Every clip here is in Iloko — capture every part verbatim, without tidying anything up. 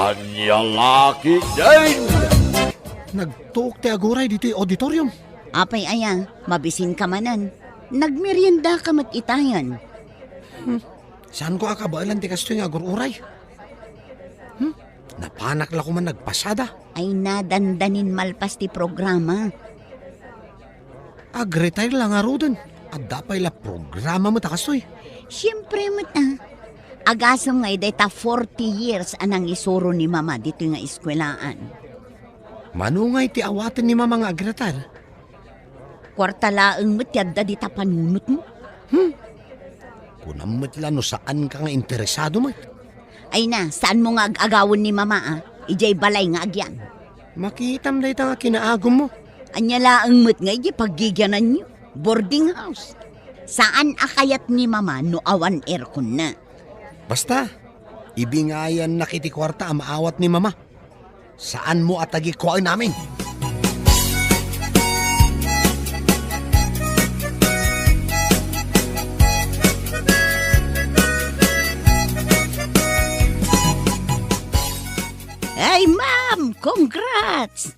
Ania la ketdin? Nagtuok ti aguray ditoy auditorium. Apay aya, mabisinka manen. Nagmeriendaka met itayen. Hmm. Saanko a kabaelan ti kastoy nga agur-uray? Hmm? Napanak la koman nagpasada. Ay, nadandanin malpas ti programa. Ag-retire la ngaruden. Adda pay la programa met a kastoy. Siempre met, a. Agasem nga dayta forty years a nangisuro ni Mama ditoy nga eskuelaan. Mano ngay ti awaten ni Mama nga ag-retire? Kuarta laeng met ti adda dita panunotmo. Hmm. Kunam met la no saanka nga interesado met. Ay na, saanmo nga ag-agawen ni Mama, a? Idiay balay nga agyan. Makitam dayta nga kinaagummo. Ania laeng met nga idiay paggigiananyo. Boarding house. Saan a kayat ni Mama no awan airconna. Basta, ibingayannak iti kuarta a maawat ni Mama. Saanmo a tagikuaen amin. Ay, ma'am! Congrats!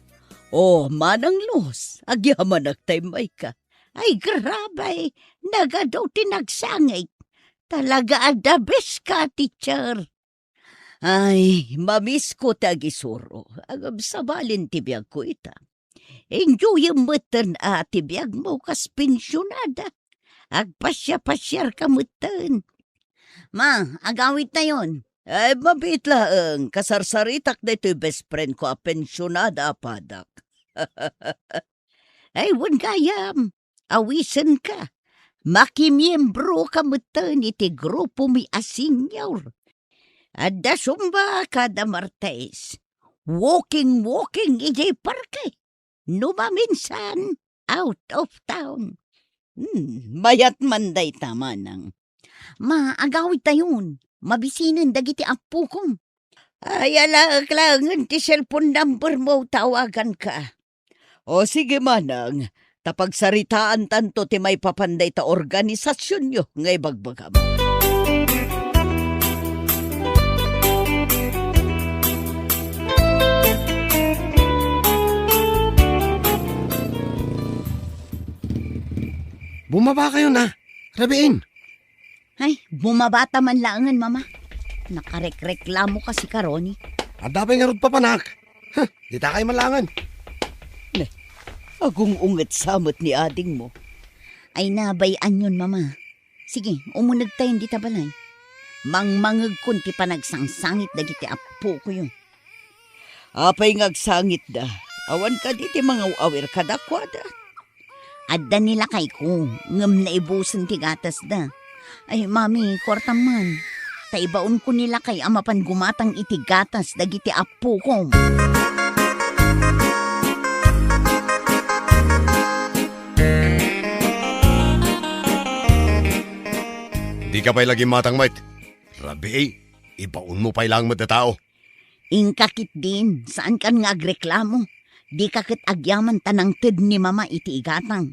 Oh, Manang Luz, agyamanak ta immayka. Ay, grabe! Nagadu ti nagsangit. Talaga a the best ka, teacher. Ay, mamisko ti agisuro. Agabsabalen ti biagko ita. Enjoyem metten a ti biagmo kas pensionada. Agpasiapasiarka metten. Ma, agawidtayon. Ay, mabiit laeng. Kasarsaritak daytoy best friend ko a pensionada a padak. Ay, wen gayam, awisenka. Makimiembroka metten iti grupomi a senior. Adda Zumba kada Martes. Walking, walking idiay parke. No maminsan, out of town. Hmm, mayat man dayta, manang. Ma, agawidtayon. Mabisinen dagiti appokom. Ay, alaek laengen ti cellphone number mo, tawaganka. O sige, manang, ta pagsaritaantanto ti maipapan dayta organisasionyo nga ibagbagam. Bumaba kayo na, Rabiin. Ay, bumabata man laengen, Mama. Nakarekreklamo kasi karoni. Adda pay ngarud papanak. Huh, dita kay man laengen. Ne, agung-unget sa met ni adingmo. Ay, nabay-anyon, Mama. Sige, umunegtayon dita balay. Mangmangegkon ti panagsangsangit dagiti appokoyo. Apay nga agsangitda? Awan kadi ti mangaw-awir kadakuada? Adda ni lakayko, ngem naibusen ti gatasda. Ay, Mami, kuartam man. Ta ibaonko ni lakay a mapan gumatang iti gatas dagiti appokom. Dika pay la gimmatang met. Rabii, ibaonmo pay laeng met a tao. Inka ketdin, saankan nga agreklamo. Dika ket agyaman ta nangted ni Mama iti igatang.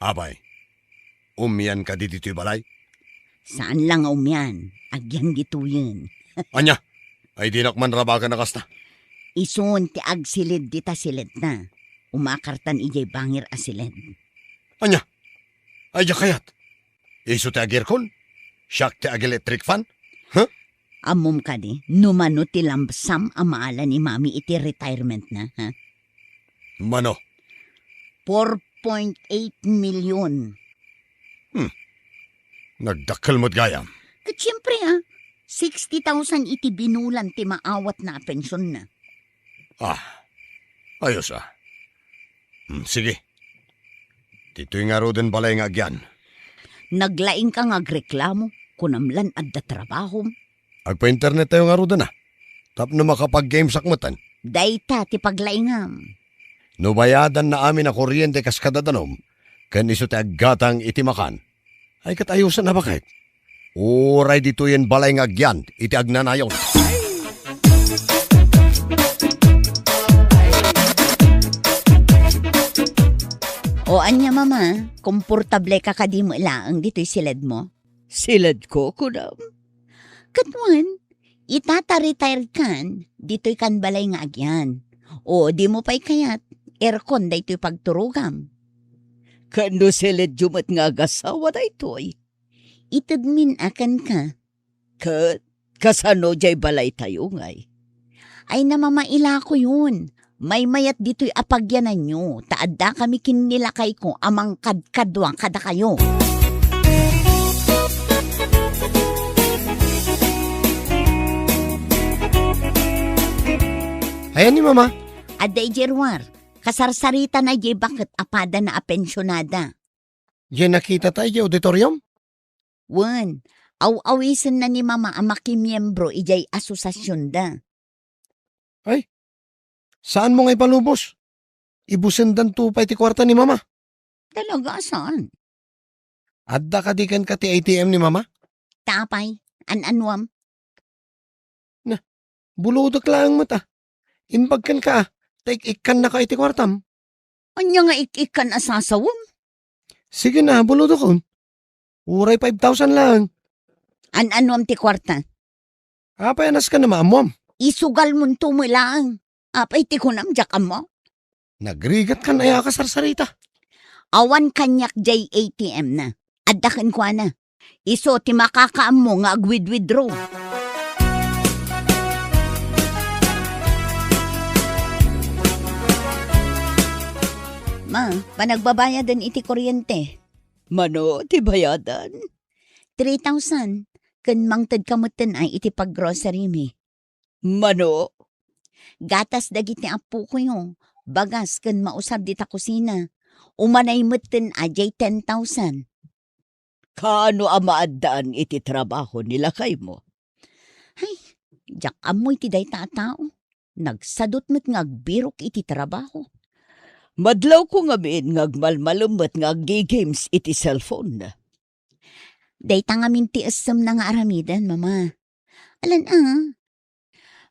Apay, umian kadi ditoy balay? Saan la nga umian, agyan ditoyen. Ania? Ay dinak man rabagan a kasta. Isun ti agsilid dita siledna. Umakartan idiay bangir a siled. Ania? Ay, diak kayat. Isu ti agirkon? Siak ti ag-electric fan? Huh? Ammom kadi, no mano ti lump sum a maala ni Mami iti retirement na, ha? Mano? Four point eight million. Hmm. Nagdakkel met gayam. Ket siempre, ah, sixty thousand iti binulan ti maawatna a pensionna. Ah, ayos, ah. Hmm, sige. Ditoy ngaruden balay nga agyan. Naglaingka nga agreklamo, kunam lan adda trabahom. Agpa-internet tayo ngaruden, ah. Tapno makapag-gamesak metten. Dayta ti paglaingam. No bayadanna amin a kuryente kas kadadanom, ken isu ti aggatang iti makan, ay ket ayusen a baket. Uray ditoyen balay nga agyan iti agnanayon. O ania, Mama, komportable ka kadi met laeng ditoy siledmo? Siledko, kunam? Ket wen, Ita ta retired kan, ditoy kan balay nga agian. O, dimo pay kayat, aircon daytoy pagturogam. Ket no siledyo met nga agasawa daytoy? Itedmin a kenka. Ket kasano jay balaytayo ngay? Ay, namamailakoyon. Maymayat ditoy a pagyananyo, ta adda kami ken ni lakayko a mangkadkadua kadakayo. Ayan ni Mama. Adda idiay ruar, kasarsaritana diay baket a padana a pensionada. Diay nakitata idiay auditorium? Wen, aw-awisenna ni Mama a makimiembro idiay asosasionda. Ay, saanmo nga ipalubos? Ibusendanto pay ti kuarta ni Mama. Talaga, saan? Adda kadi kenka ti A T M ni Mama? Ta apay, an-anuam? Na, bulodek laeng met a. Imbag kenka a, ta ik-ikkannaka iti kuartam. Ania nga ik-ikkan a sasawem? Sige na, bulodekon. Uray five thousand laeng. An-anuam ti kuarta? Apay a nasken a maammuam? Isugalmonto met laeng. Apay ti kunam, diak ammo? Nagrigatkan aya a kasarsarita? Awan kaniak diay A T M na. Adda kenkuana. Isu ti makakaammo nga agwidwidro. Ma, panagbabayaden iti kuryente. Mano ti bayadan? Three thousand. Ken mangtedka metten a iti paggrocerymi. Mano? Gatas dagiti appokoyo, bagas ken mausar dita kusina. Umanay metten a diay ten thousand. Kaano a maaddaan iti trabaho ni lakaymo? Ay, diak ammo iti dayta a tao. Nagsadut met nga agbirok iti trabaho. Madlawko ngamin nga agmalmalem met nga aggi-games iti cellphone. Dayta ngamin ti essemna nga aramiden, Mama. Alan a,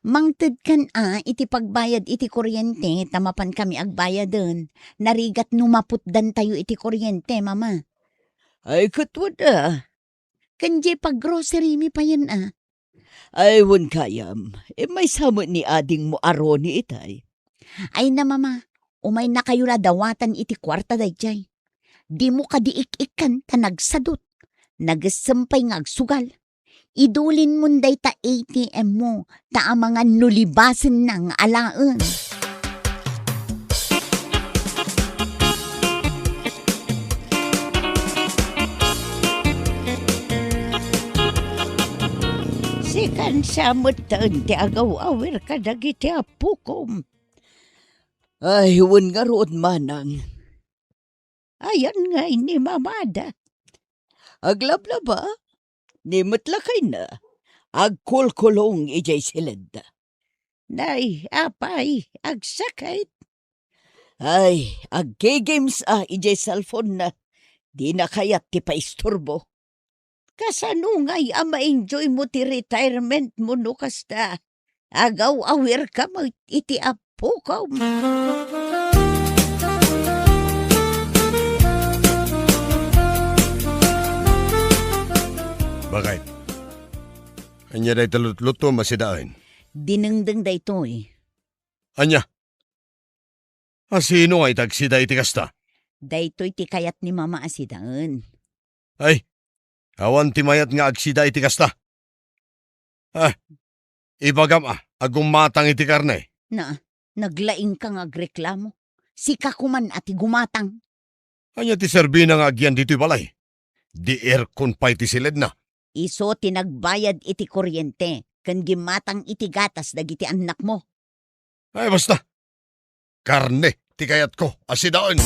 mangtedkan a iti pagbayad iti kuryente ta mapankami agbayaden. Narigat no maputdantayo iti kuryente, Mama. Ay, ket wen a. Ken diay paggrocerymi payen a. Ay, wen gayam, immaysa met ni adingmo a Ronnie itay. Ay na, Mama, umaynakayo la dawatan iti kuarta daydiay. Dimo kadi ik-ikkan ta nagsadut. Nagessem pay nga agsugal. Idulinmon dayta A T M mo, ta amangan no libasenna nga alaen. Sikan sa metten ti agaw-awir kadagiti appokom. Ay, wen ngarud, manang. Ayan ngay ni mamada. Aglablaba, ni met lakayna, agkulkulong idiay siledda. Nay, apay, agsakit. Ay, aggi-games a idiay cellphone na. Dina kayat ti paisturbo. Kasano ngay a ma-enjoy mo ti retirement mo no kasta? Agaw-awir ka met iti appokom. Bakit? Ania dayta lutlutom a sidaen? Dinengdeng daytoy. Ania? A sino nga iti agsida iti kasta? Daytoy ti kayat ni Mama a sidaen. Ay, awan ti mayat nga agsida iti kasta. Ah, ibagam a, a gumatang iti karne. Na, naglaingka nga agreklamo. Sika koman a ti gumatang. Ania ti serbina nga agyan ditoy balay? Di aircon pay ti siledna. Isu ti nagbayad iti kuryente ken gimmatang iti gatas dagiti annakmo. Ay, basta. Karne ti kayatko a sidaen.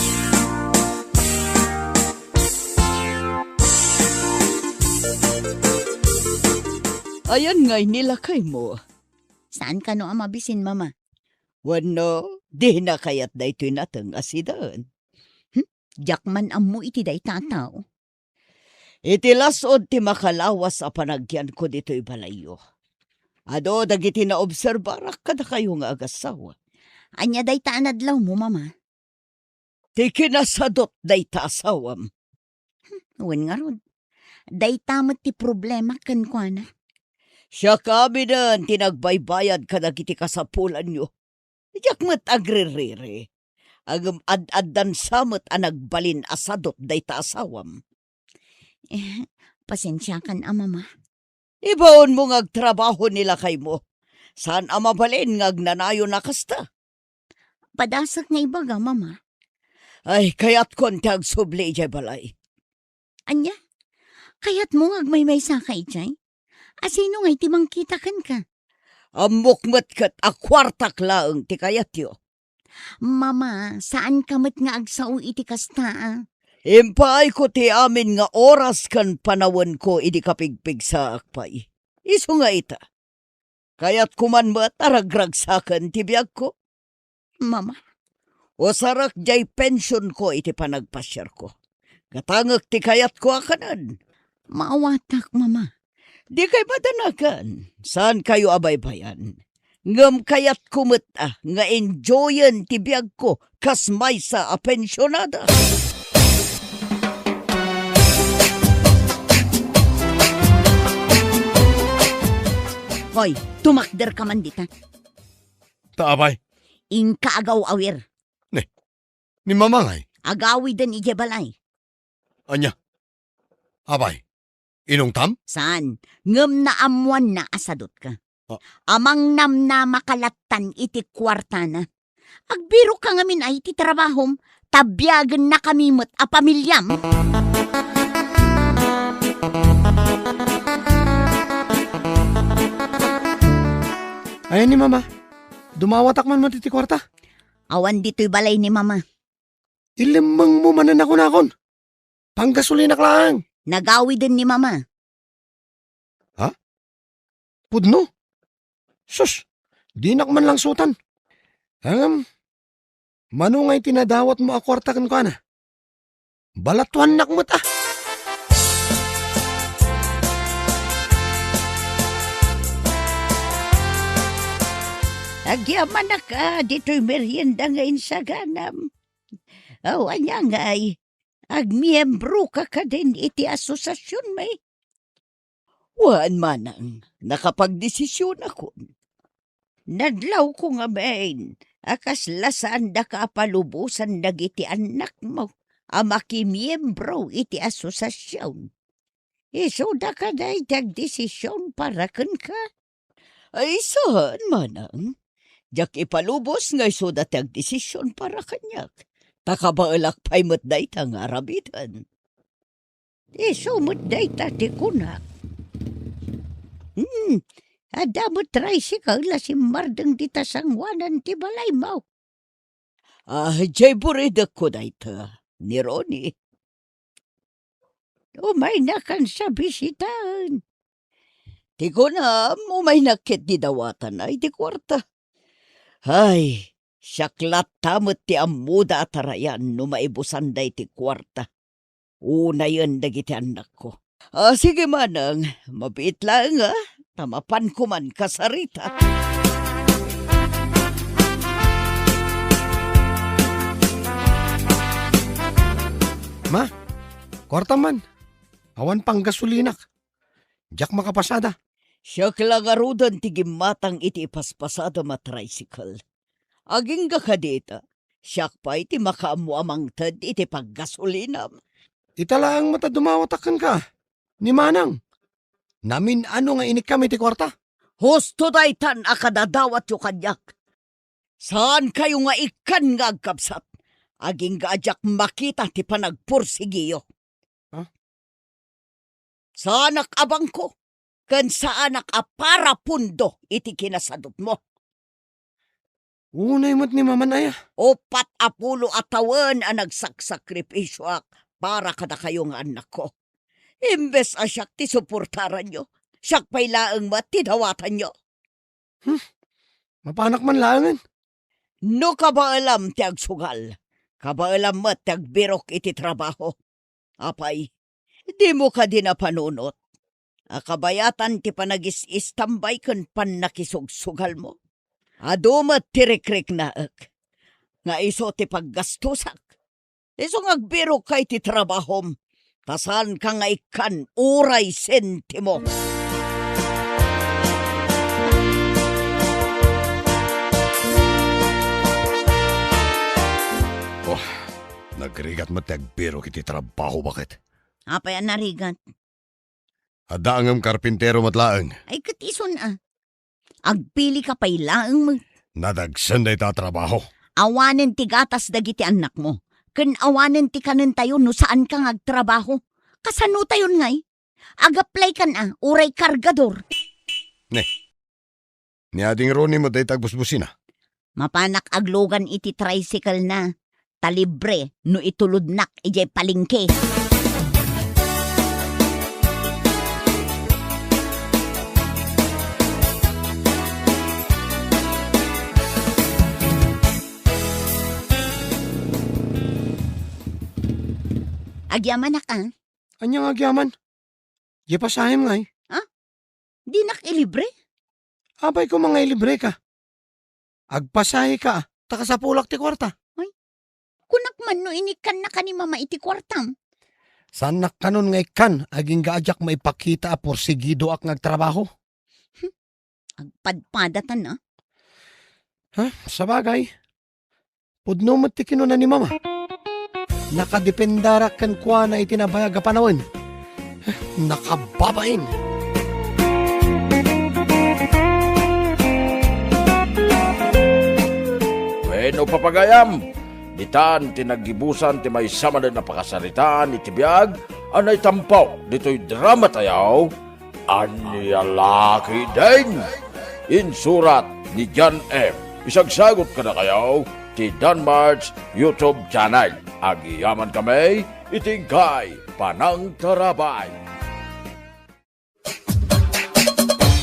Ayan ngay ni lakaymo. Saan kano a mabisin, Mama? Wenno, dina kayat daytoy nateng a sidaen? Hmm? Diak man ammo iti dayta a tao. Iti las-ud ti makalawas a panagyanko ditoy balayyo. Adu dagiti naobserbarak kadakayo nga agassawa. Ania dayta a nadlawmo, Mama? Ti kinasadut dayta asawam. Hmm, wen ngarud. Dayta met ti problema kenkuana. Siak aminen ti nagbaybayad kadagiti kasapulanyo. Diak met agririri. Ngem ad-addan sa met a nagbalin a sadut dayta asawam. Eh, pasensiakan a, Mama. Ibaonmo nga agtrabaho ni lakaymo. Saan a mabalin nga agnanayon a kasta. Padasek nga ibaga, Mama. Ay, kayatkon ti agsubli idiay balay. Ania? Kayatmo nga agmaymaysaka idiay? A sino ngay ti mangkita kenka? Ammok met ket a kuartak laeng ti kayatyo. Mama, saanka met nga agsao iti kasta, a? Impaayko ti amin nga oras ken panawenko idi kapigpigsaak pay. Isu nga ita, kayatko man met a ragragsaken ti biagko. Mama. Usarek diay pensionko iti panagpasiarko. Gatangek ti kayatko a kanen. Maawatak, Mama. Dikay madanagan. Saankayo a baybayan. Ngem kayatko met a nga enjoyen ti biagko kas maysa a pensionada. Hoy, tumakderka man dita. Ta apay? Inka agaw-awir. Ne, ni Mama ngay? Agawiden idiay balay. Ania? Apay, inungtam? Saan? Ngem naammoanna a sadutka. Ah. Amangnamnamaka lattan iti kuartana. Agbirokka ngamin ay iti trabahom, ta biagennakami met a pamiliam. Ayan ni Mama. Dumawatak man met iti kuarta. Awan ditoy balay ni Mama. Ilemmengmo manen a kunakon. Panggasolinak laeng. Nagawiden ni Mama. Ha? Pudno? Sus, dinak man langsutan. Ngem, mano ngay ti nadawatmo a kuarta kenkuana? Balatuannak met a. Agyamanak a ditoy merienda nga insaganam. Aw, ania ngay? Agmiembroka kadin iti asosasionmi? Wen, manang, nakapagdesisionakon. Nadlawko ngamin a kasla saandaka a palubosan dagiti annakmo a makimiembro iti asosasion. Isuda kadi ti agdesision para kenka? Ay, saan, manang. Diak ipalubos nga isuda ti agdesision para kaniak. Ta kabaelak pay met dayta nga aramiden. Isu met dayta ti kunak. Hmm, adda met tricycle a simmardeng dita sangoanan ti balaymo. Ah, diay buridekko dayta, ni Ronnie. Umaynakan sa bisitaen. Ti kunam, umaynak ket didawatan ay ti kuarta. Ay, siak latta met ti ammoda a tarayan no maibusanda iti kuarta. Unayen dagiti annakko. Ah, sige, manang, mabiit laeng, a, ta mapanko man kasarita. Ma, kuarta man. Awan panggasolinak. Diak makapasada. Siak la ngaruden ti gimmatang iti ipaspasadam a tricycle. Agingga kadita, siak pay ti makaammo a mangted iti paggasolinam. Ita laeng met a dumawatak kenka, ni manang. Namin-ano nga inikkam iti kuarta? Husto daytan a kadadawatyo kaniak. Saankayo nga ikkan nga agkabsat. Agingga a diak makita ti panagpursigiyo. Ha? Saanak a bangko, ken saanak a parapundo iti kinasadutmo. Unay met ni Maman aya. Uppat a pulo a tawen a nagsaksakripisioak para kadakayo nga annakko. Imbes a siak ti suportaranyo, siak pay laeng met ti dawatanyo. Hmm, mapanak man laengen. No kabaelam ti agsugal, kabaelam met ti agbirok iti trabaho. Apay, dimo kadi napanunot a kabayatan ti panagis-istambay ken pannakisugsugalmo? Adu met ti rikriknaek nga isu ti paggastosak. Isu nga agbirokka iti trabahom, ta saanka nga ikkan uray sentimo. met ti agbirok iti trabaho, baket. Apay a narigat? Adda ngem karpintero met laeng. Ay, ket isun a. Agpili ka pay laeng met. Nadagsen dayta a trabaho. Awanen ti gatas dagiti annakmo. Ken awanen ti kanentayo no saanka nga agtrabaho. Kasanotayon ngay? Ag-apply kan a, uray kargador. Ne. Ni Ading Ronnie met dayta agbusbusina. Mapanak aglugan iti tricycle na. Ta libre no itulodnak idiay palengke. Agyamanak a. Ania nga agyaman? Diay pasahem ngay? Ha? Dinak ilibre? Apay koma nga ilibreka? Agpasaheka, ta kasapulak ti kuarta. Ay, kunak man no inikkannaka ni Mama iti kuartam. Saannak kanon nga ikkan, agingga a diak maipakita a porsigidoak nga agtrabaho. Hmm, agpadpadatan a. Ha? Sabagay, pudno met ti kinuna ni Mama. Nakadependarak kenkuana iti nabayag a panawen. Nakababain. Wenno, papagayam, ditan ti naggibusan ti maysa manen a pakasaritaan iti biag a naitampo ditoy drama tayo, Ania La Ketdin? Insurat ni John M. Isagsagut kadakayo ti Danmart's YouTube channel. Agyamankami iti inkay panangtarabay.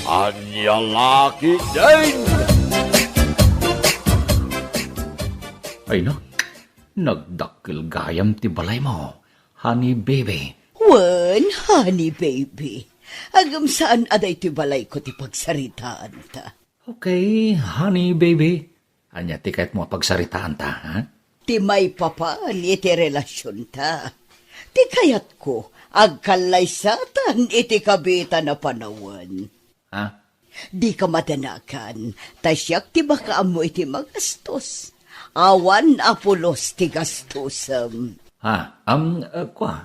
Ania La Ketdin? Ay na, nagdakkel gayam ti balaymo, honey baby. Wen, honey baby. Ngem saan a daytoy balayko ti pagsaritaanta. Okay, honey baby. Ania ti kayatmo a pagsaritaanta, ha? Ti maipapan iti relasionta. Ti kayatko, agkallaysatan iti kabiitan a panawen. Ha? Dika madanagan, ta siak ti makaammo iti magastos. Awan a pulos ti gastosem. Ha? Am, eh, kua?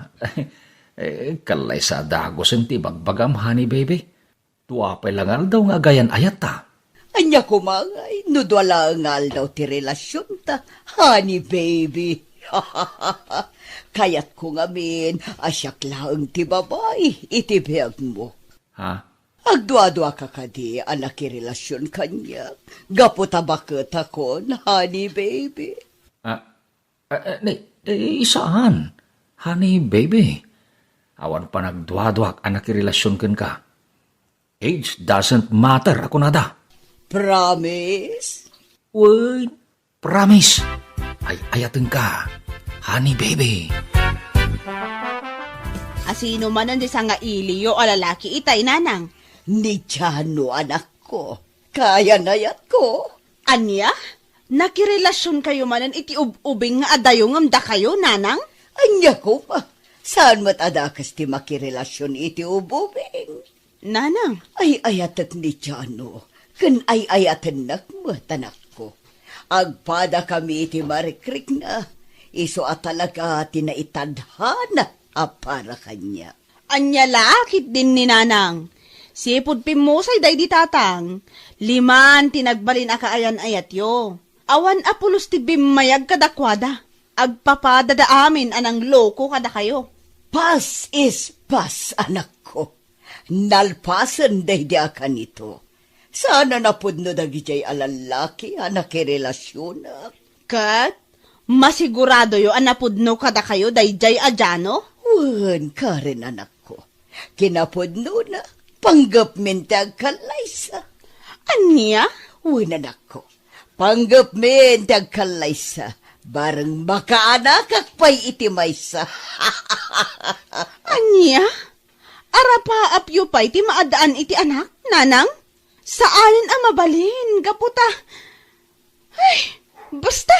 Eh, kallaysa a dagusen ti ibagbagam, honey baby. Dua pay la nga aldaw nga agayan-ayatta. Ania koma ngay no dua laeng nga aldaw ti relasionta, honey baby? Kayatko ngamin a siak laeng ti babai iti biagmo. Ha? Agduaduaka kadi a nakirelasion kaniak gapu ta baketakon, honey baby? Ah, ah, ah, ni, eh, saan, honey baby. Awan panagduaduak a nakirelasion kenka. Age doesn't matter, a kunada. Promise? Wen, promise. Ay-ayatenka, honey baby. Asino manen ti sangailiyo a lalaki itay, nanang? Ni Jano, anakko. Kaayan-ayatko. Ania? Nakirelasionkayo manen iti ub-ubing nga adayo ngem dakayo, nanang? Ania koma? Saan met a dakes ti makirelasion iti ub-ubing? Nanang. Ay-ayatek ni Jano, ken ay-ayatennak met, anakko. Agpadakami iti marikrikna, isu a talaga ti naitadhana a para kaniak. Ania la ketdin ni nanang? Sipud pimmusay daydi tatang, liman ti nagbalin a kaayan-ayatyo. Awan a pulos ti bimmayag kadakuada. Agpapadada amin a nangloko kadakayo. Past is past, anakko. Nalpasen daydi a kanito. Saan a napudno dagidiay a lallaki a nakirelasionak. Ket masiguradoyo a napudno kadakayo daydiay a Jano? Wen, Karen, anakko. Kinapudnona, panggepmin ti agkallaysa. Ania? Wen, anakko. Panggepmin ti agkallaysa. Bareng makaanakak pay iti maysa. Ania? Arapaapyo pay ti maad-an iti anak, nanang? Saanen a mabalin, gapu ta, ay, basta,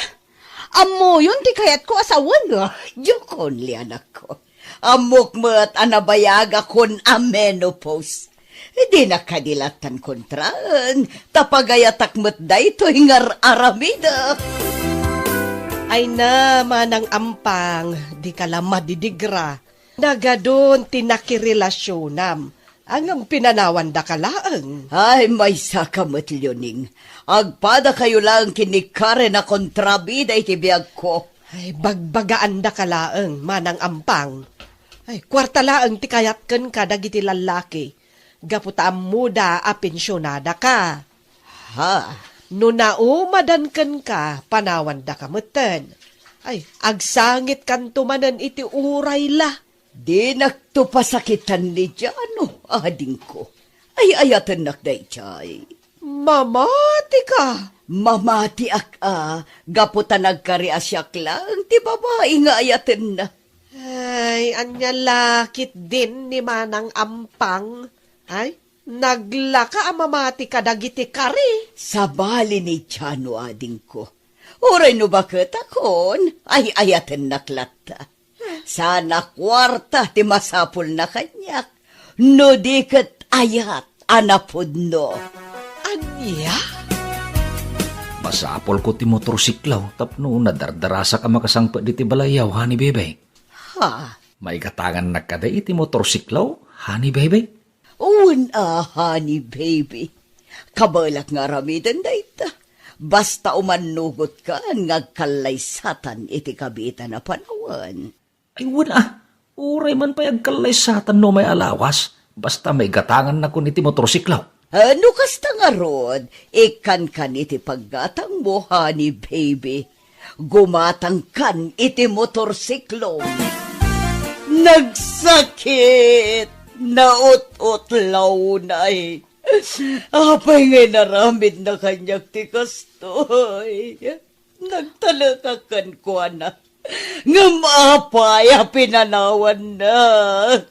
ammoyon ti kayatko a sawen. Ah, diak only, anakko. Ammok met a nabayagakon a menopause. Dinak kadi lattan kontraen, ta pagayatak met daytoy nga ar-aramidek. Ay na, Manang Ampang, dika la madidigra. Nagadun ti nakirelasionam. Ngem pinanawandaka laeng. Ay, maysaka met, Leoning. Agpadakayo laeng ken ni Karen a kontrabida iti biagko. Ay, bagbagaandaka laeng, Manang Ampang. Ay, kuarta laeng ti kayat kenka dagiti lallaki. Gapu ta ammoda a pensionadaka. Ha? No naumadan kenka, panawandaka metten. Ay, agsangitkanto manen iti uray la. Dinakto pasakitan ni Jano, adingko. Ay-ayatennak daydiay. Mamatika! Mamatiak a, gapu ta nagkari a siak laeng ti babai nga ayatenna. Ay, ania la ketdin ni Manang Ampang? Ay, naglaka a mamati kadagiti kari. Sabali ni Jano, adingko. Uray no baketakon, ay-ayatennak latta. Saan a kuarta ti masapulna kaniak, no di ket ayat a napudno. Ania? Masapulko ti motorsiklo tapno nadardarasak a makasangpet diti balayyo, honey baby. Ha? Maigatangannak kadi iti motorsiklo, honey baby? Wen a, honey baby. Kabaelak nga aramiden dayta. Basta umannugotkan nga agkallaysatan iti kabiitan a panawen. Ay, wen a. Uray man pay agkallaysatan no umay a lawas. Basta maigatangannakon iti motorsiklo. Ah, no kasta ngarud, ikkankan iti paggatangmo, honey baby. Gumatangkan iti motorsiklo. Nagsakit! Naut-utlawnay! Apay nga inaramidna kaniak ti kastoy? Nagtalekak kenkuana. Ngem apay a pinanawannak?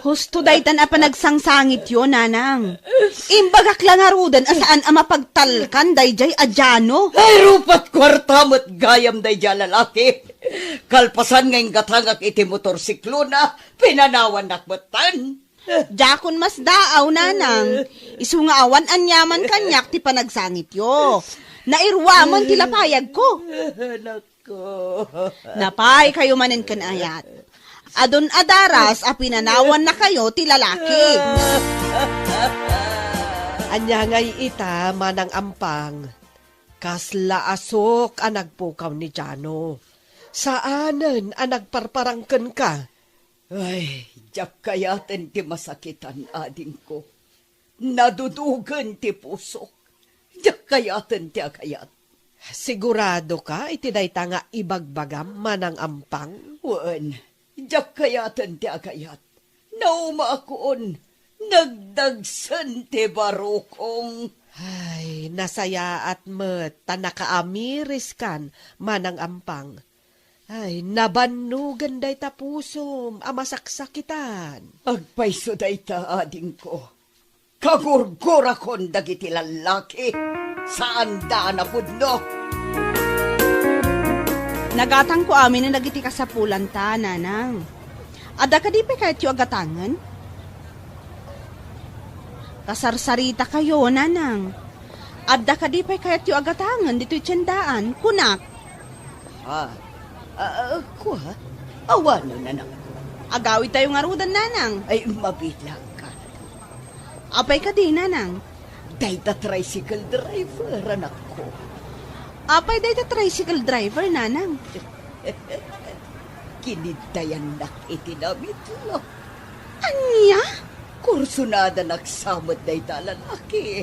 Husto daytan a panagsangsangityo, nanang. Imbagak la ngaruden a saan a mapagtalkan daydiay a Jano. Ay, rupat kuarta met gayam daydiay a lalaki. Kalpasan nga inggatangak iti motorsiklona, pinanawannak metten. Diakon masdaaw, nanang. Isu nga awan aniaman kaniak ti panagsangityo. Nairuamen ti lapayagko. Anak ko. Napay kayo manen ken ayat. Adun a daras a pinanawannakayo ti lalaki. Ania ngay ita, Manang Ampang? Kasla asuk a nagpukaw ni Jano. Saanen a nagparparang kenka. Ay, diak kayaten ti masakitan, adingko. Nadudugen ti pusok. Diak kayaten ti agayat. Siguradoka iti dayta nga ibagbagam, Manang Ampang? Wen, diak kayaten ti agayat. Naumaakon, nagdagsen ti barukong. Ay, nasayaat met ta nakaamiriskan, Manang Ampang. Ay, nabannogen dayta pusom a masaksakitan. Agpayso dayta, adingko. Kagurgurakon dagiti lallaki. Saanda a napudno. Nagatangko amin dagiti kasapulanta, nanang. Adda kadi pay kayatyo a gatangen? Kasarsaritakayo, nanang. Adda kadi pay kayatyo a gatangen ditoy tiendaan, kunak? Ah, ah, ah, kua? Awanen, anak. Agawidtayo ngaruden, nanang. Ay, mabilangka. Apay kadi, nanang? Dayta tricycle driver, anakko. Apay dayta tricycle driver, nanang? Kiniddayannak iti namitlo. Ania? Kursunadanak sa met dayta a lalaki.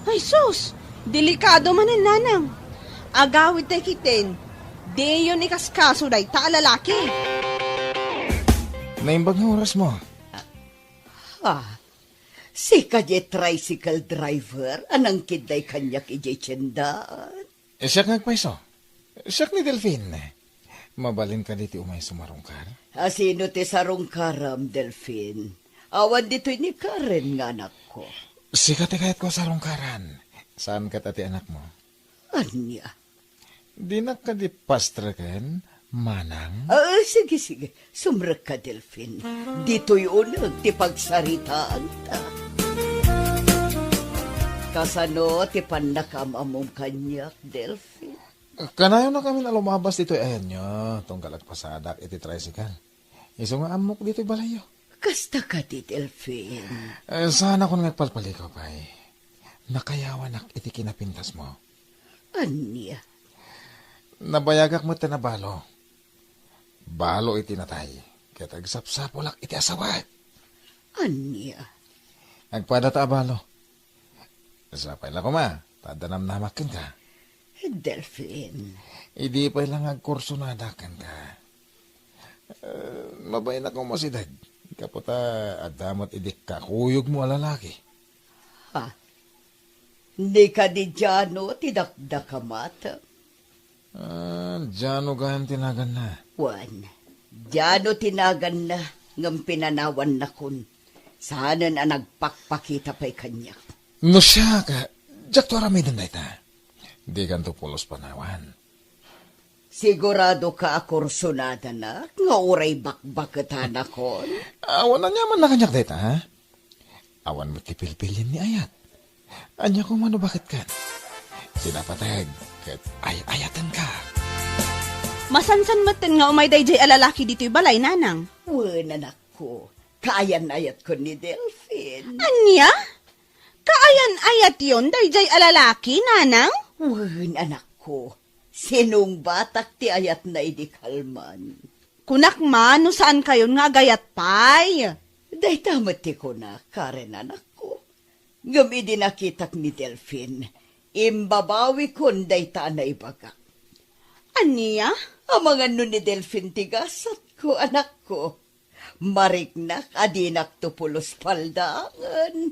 Ay, sus! Delikado manen, nanang. Agawidtay ketdin, diyon ikaskaso dayta a lalaki. Naimbag nga orasmo. Ha? Sika diay tricycle driver a nangkidday kaniak idiay tiendaan? Eh, siak nga agpayso. Siak ni Delfin. Mabalin kadi ti umay sumarungkar? A, sino ti sarungkaram, Delfin? Awan ditoy ni Karen nga anakko. Sika ti kayatko a sarungkaran. Saan ket a ti anakmo? Ania? Dinak kadi pastreken, manang? Ah, sige, sige. Sumrekka, Delfin. Ditoy uneg ti pagsaritaanta. Kasano ti pannakaam-ammom kaniak, Delfin? Kanayon a kami a lumabas ditoy ayanyo, tunggal agpasadak iti tricycle. Isu nga ammok ditoy balayyo. Kasta kadi, Delfin? Eh, saanakon nga agpalpalikaw pay. Nakayawanak iti kinapintasmo. Ania? Nabayagak met ti nabalo. Balo iti natay, ket agsapsapulak iti asawak. Ania? Agpadata a balo. Sapay la koma, ta adda namnamak kenka. Delfin. Idi pay la nga agkursunada kenka. Eh, mabain a koma sideg. Kaputa, adda met idi kakuyogmo a lalaki. Ha? Ni kadi Jano ti dakdakamatem? Ah, Jano gayam ti naganna. Wen, Jano ti naganna, ngem pinanawannakon. Saanen a nagpakpakita pay kaniak. No siak, diakto aramiden dayta. Dikanto pulos panawan. Sigurado ka a kursunadana nga uray bakbaketanakon? Awan aniamanna kaniak dayta, ha? Awan met ti pilpilien ni ayat. Ania koma no baketkan? Ti napateg ket ay-ayatenka. Masansan metten nga umay daydiay a lalaki ditoy balay, nanang. Wen, anakko. Kaayan-ayatkon ni Delfin. Ania? Kaayan-ayatyon daydiay a lalaki, nanang? Wen, anakko. Sinungbatak ti ayatna idi kalman. Kunak man no saankayon nga agayat pay. Dayta met ti kunak, Karen, anakko. Ngem idi nakitak ni Delfin, imbabawikon dayta a naibagak. Ania? Amangan no ni Delfin ti gasatko, anakko. Mariknak a dinakto pulos paldaangen.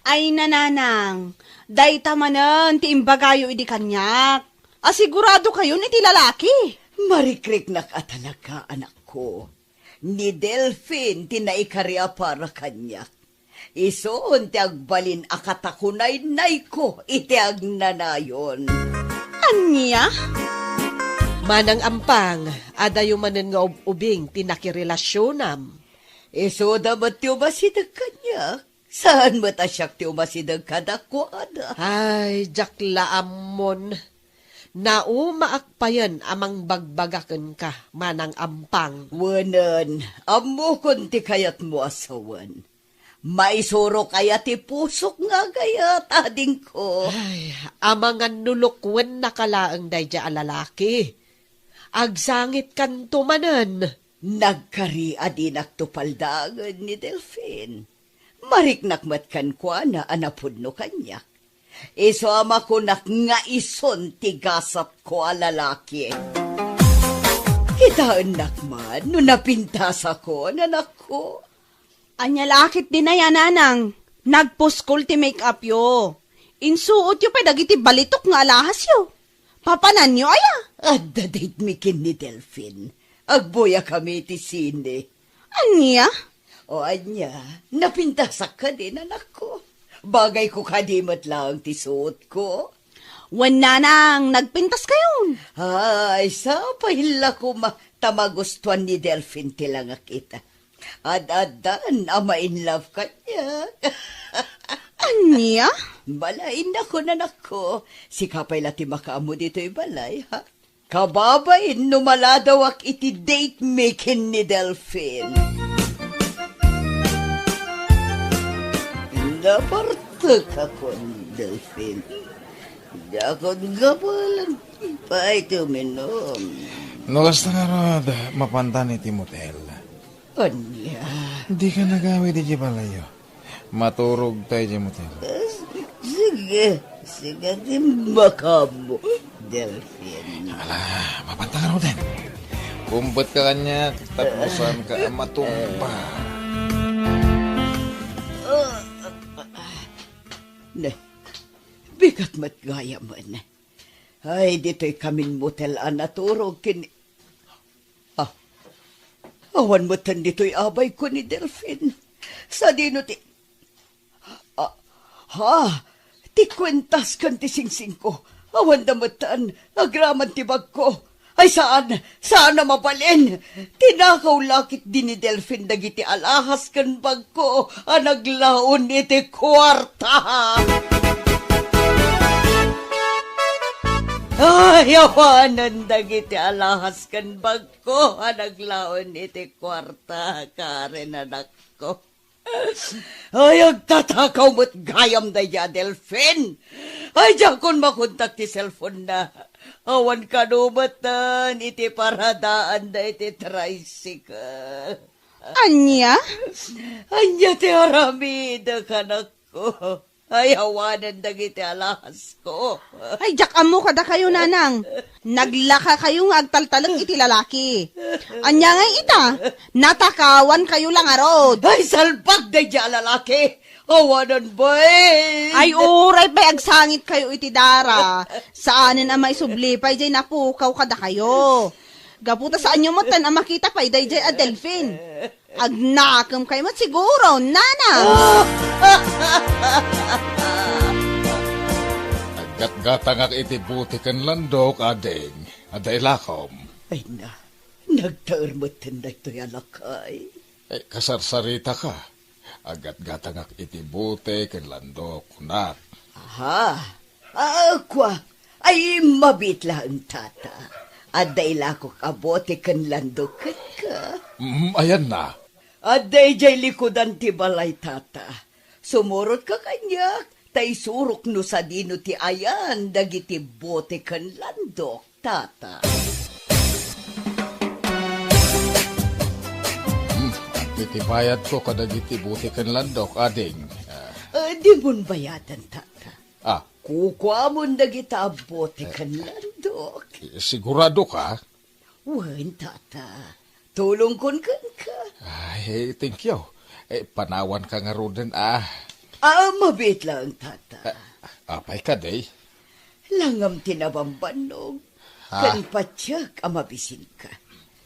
Ay, nanang, dayta manen ti imbagayo idi kaniak. Asiguradokayon iti lalaki. Marikriknak a talaga, anakko. Ni Delfin ti naikari a para kaniak. Isun ti agbalin a katakunaynayko iti agnanayon. Ania? Manang Ampang, adayo manen nga ub-ubing ti nakirelasionam. Isuda met ti umasideg kaniak. Saan met a siak ti umasideg kadakuada. Ay, diak la ammon. Naumaak payen a mangbagbaga kenka, Manang Ampang. Wenen, ammokon ti kayatmo a sawen. Maisurok aya ti pusok nga agayat, adingko? Ay, amangan no lukuennaka laeng daydiay a lalaki. Agsangitkanto manen. Nagkari a dinakto paldaangen ni Delfin. Mariknak met kenkuana a napudno kaniak. Isu a makunak nga isun ti gasatko a lalaki. Kitaennak man no napintasakon, anakko. Ania la ketdin aya, nanang? Nagpuskol ti make-upyo. Insuotyo pay dagiti balitok nga alahasyo. Papananyo aya? Adda date mi ken ni Delfin. Agbuyakami iti sine. Ania? O ania, napintasak kadin, anakko? Bagayko kadi met laeng ti suotko? Wen, nanang, nagpintaskayon. Ay, sapay la koma ta magustuan ni Delfin ti langakita. Ad-addan a ma-in love kaniak. Ania? Balaennakon, anakko. Sika pay la ti makaammo ditoy balay, ha? Kababain no maladawak iti date mi ken ni Delfin. Napartekakon, Delfin. Diakon gapulan pay ti uminum. No kasta ngarud, mapantan iti motel. Ania? Dika nagawid iti balayyo. Maturogta iti motel. Sige, sige, ti makaammo, Delfin. Ala, mapantan ngaruden. Kumbetka kaniak, tapno saanka a matumba. Ne, bigat met gayamen. Ay, ditoy kamin motel a naturog ken Ah, awan metten ditoy abayko ni Delfin. Sadino ti, ah, ha? Ti kuentas ken ti singsingko. Awanda metten, agraman ti bagko. Ay, saan, saan a mabalin. Tinakaw la ketdi ni Delfin dagiti alahas ken bagko a naglaon iti kuarta. Ay, awanen dagiti alahas ken bagko a naglaon iti kuarta, Karen, anakko. Ay, agtatakaw met gayam daydi a Delfin. Ay, diakon makontak ti cellphone-na. Awan kano metten iti paradaanna iti tricycle. Ania? Ania ti aramidek, anakko? Ay, awanen dagiti alahasko. Ay, diak ammo kadakayo, nanang. Naglakakayo nga agtaltalek iti lalaki. Ania ngay ita? Natakawankayo la ngarud. Ay, salbag daydi a lalaki. Awanen, bay. Ay, uray pay agsangitkayo iti dara. Saanen a maisubli pay jay napukaw kadakayo. Gapu ta saanyo metten a makita pay dayjay a Delfin. Agnakemkayo met siguro, nanang. Aggatgatangak iti bote ken landok, ading. Adda ilakom. Ay na, nagtaer metten daytoy a lakay. Eh, kasarsaritaka. Aggatgatangak iti bote ken landok, kunak. Aha. Ah, kua. Ay, mabiit laeng, tata. Adda ilakok a bote ken landok kenka. Mm, ayanna. Adda idiay likudan ti balay, tata. Sumurotka kaniak, ta isurok no sadino ti ayan dagiti bote ken landok, tata. Hmm, iti bayadko kadagiti bote ken landok, ading. Ah. Ah, dimon bayadan, tata. Ah. Kukuamon dagita a bote ken landok. Siguradoka? Wen, tata. Tulongkon kenka. Ay, thank you. Eh, panawanka ngaruden, ah. Ah, mabiit laeng, tata. Ah, apay kadi? Langam ti nabambannog. Ah. Ken patiek a mabisinka.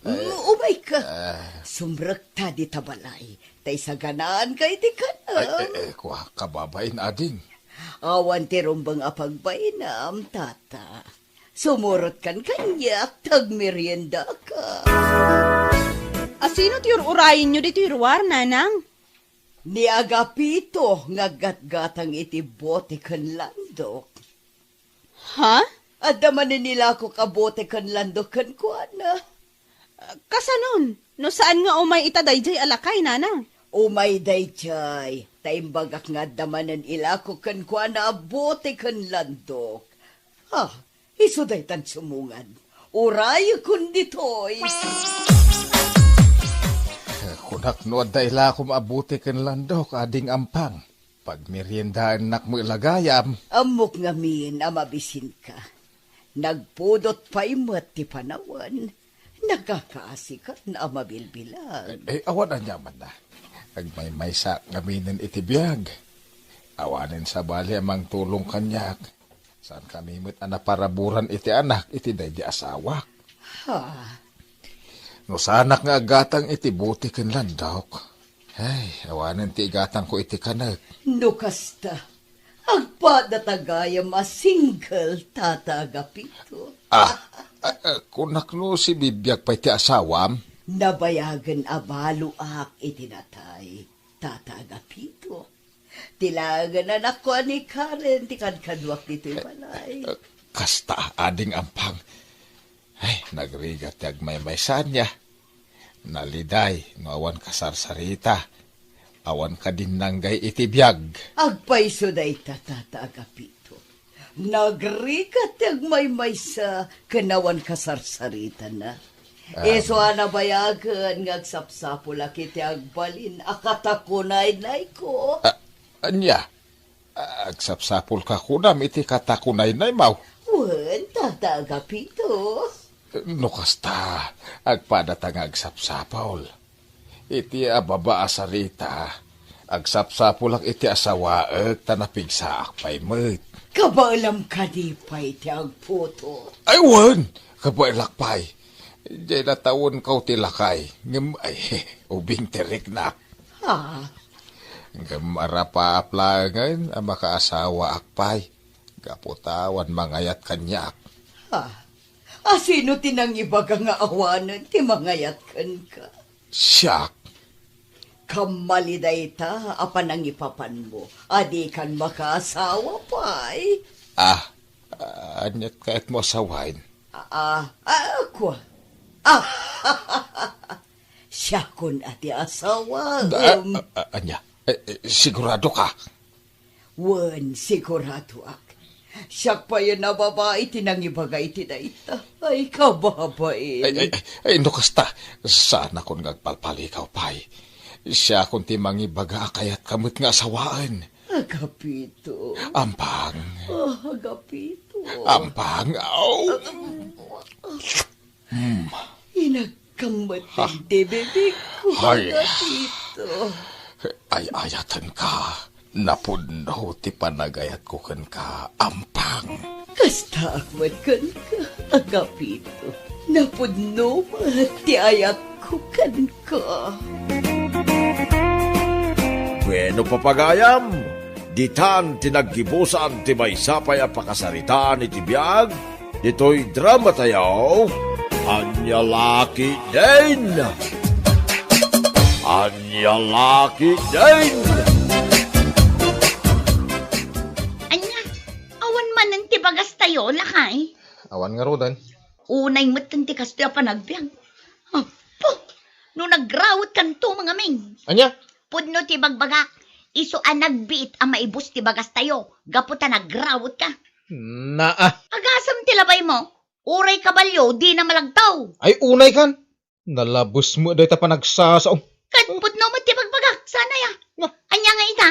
Mm, umayka. Ah. Sumrekta dita balay. Ta isaganaanka iti kan-am. Ay, eh, eh, kua, kababain, ading. Awan ti rumbeng a pagbainam, tata. Sumurotkan kaniak, ta agmeriendaka. Asino ti ur-urayenyo ditoy ruar, nanang? Ni Agapito nga aggatgatang iti bote ken landok. Ha? Adda manen ilakok a bote ken landok kenkuana. Kasanon? No saan nga umay ita dayjay a lakay, nanang? Umay dayjay, ta imbagak nga adda manen ilakok kenkuana a bote ken landok. Ah, isu daytan sumungan. Urayekon ditoy. Kunak no adda ilakom a bote ken landok, ading Ampang. Pagmeriendaennak met la gayam. Ammok ngamin a mabisinka. Nagpudot pay met ti panawen. Nagkakaasikan a mabilbilang. Eh, eh, awan aniamanna. Agmaymaysaak ngaminen iti biag. Awanen sabali a mangtulong kaniak. Saankami met a naparaburan iti anak iti daydi asawak. Ha? No saanak nga aggatang iti bote ken landok, ay, awanen ti igatangko iti kanek. No kasta, agpada ta gayam a single, Tata Agapito. Ah, ah, ah, kunak no sibibiag pay ti asawam? Nabayagen a baloak iti natay, Tata Agapito. Ti laengen a nakuan ni Karen ti kadkaduak ditoy balay. Eh, kasta, ading Ampang. Ay, nagrigat ti agmaymaysa ania. Naliday no awan kasarsarita, awan kadinnanggay iti biag. Agpayso dayta, Tata Agapito. Nagrigat ti agmaymaysa ken awan kasarsaritana. Ah. Isu a nabayagen nga agsapsapulak iti agbalin a katakunaynayko. Ah, ania? Ah, agsapsapulka kunam iti katakunaynaymo? Wen, Tata Agapito. No kasta, agpadata nga agsapsapul. Iti ababa a sarita, agsapsapulak iti asawaek ta napigsaak pay met. Kabaelam kadi pay ti agputo? Ay, wen! Kabaelak pay. Diay natawenko ti lakay, ngem, ay, ubing ti riknak. Ha? Ngem arapaap laengen a makaasawaak pay, gapu ta awan mangayat kaniak. Ha? Asino ti nangibaga nga awanen ti mangayat kenka? Siak. Kammali dayta a panangipapanmo a dikan makaasawa pay. Ah, Aniat kayatmo a sawaen? Ah, ah, ah, kua. Ah, siakon a ti asawa. Ah, ah, ah, ania? Eh, eh, sigurado ka? Wen, siguradoak. Siak pay a babai ti nangibaga iti dayta. Ay, kababain. Ay, ay, ay, no kasta, saanakon nga agpalpalikaw pay. Siakon ti mangibaga a kayatka met nga asawaen. Agapito. Ampang. Ah, Agapito. Ampang. Au. Hmm. Inagkammeten ti bibigko, Ay. Agapito. Ay-ayatenka. Napudno ti panagayatko kenka, Ampang. Kastaak met kenka, Agapito. Napudno met ti ayatko kenka. Bueno, papagayam, ditan ti naggibusan ti maysa pay a pakasaritaan iti biag ditoy drama tayo, Ania La Ketdin! Ania La Ketdin! Ania, awan manen ti bagas tayo, lakay? Awan ngaruden. Unay metten ti kastoy a panagbiag. Apo, no nagrawetkanto, mangaming. Ania? Pudno ti bagbagak, isu a nagbiit a maibus ti bagas tayo, gapu ta nagrawet ka. Naa. Agasem ti labay mo, uray kabalio, dina malagtaw. Ay, unay kan. Nalabes mo dayta panagsasao. Ket pudno met ti bagbagak, sanay a. Na. Ania nga ita?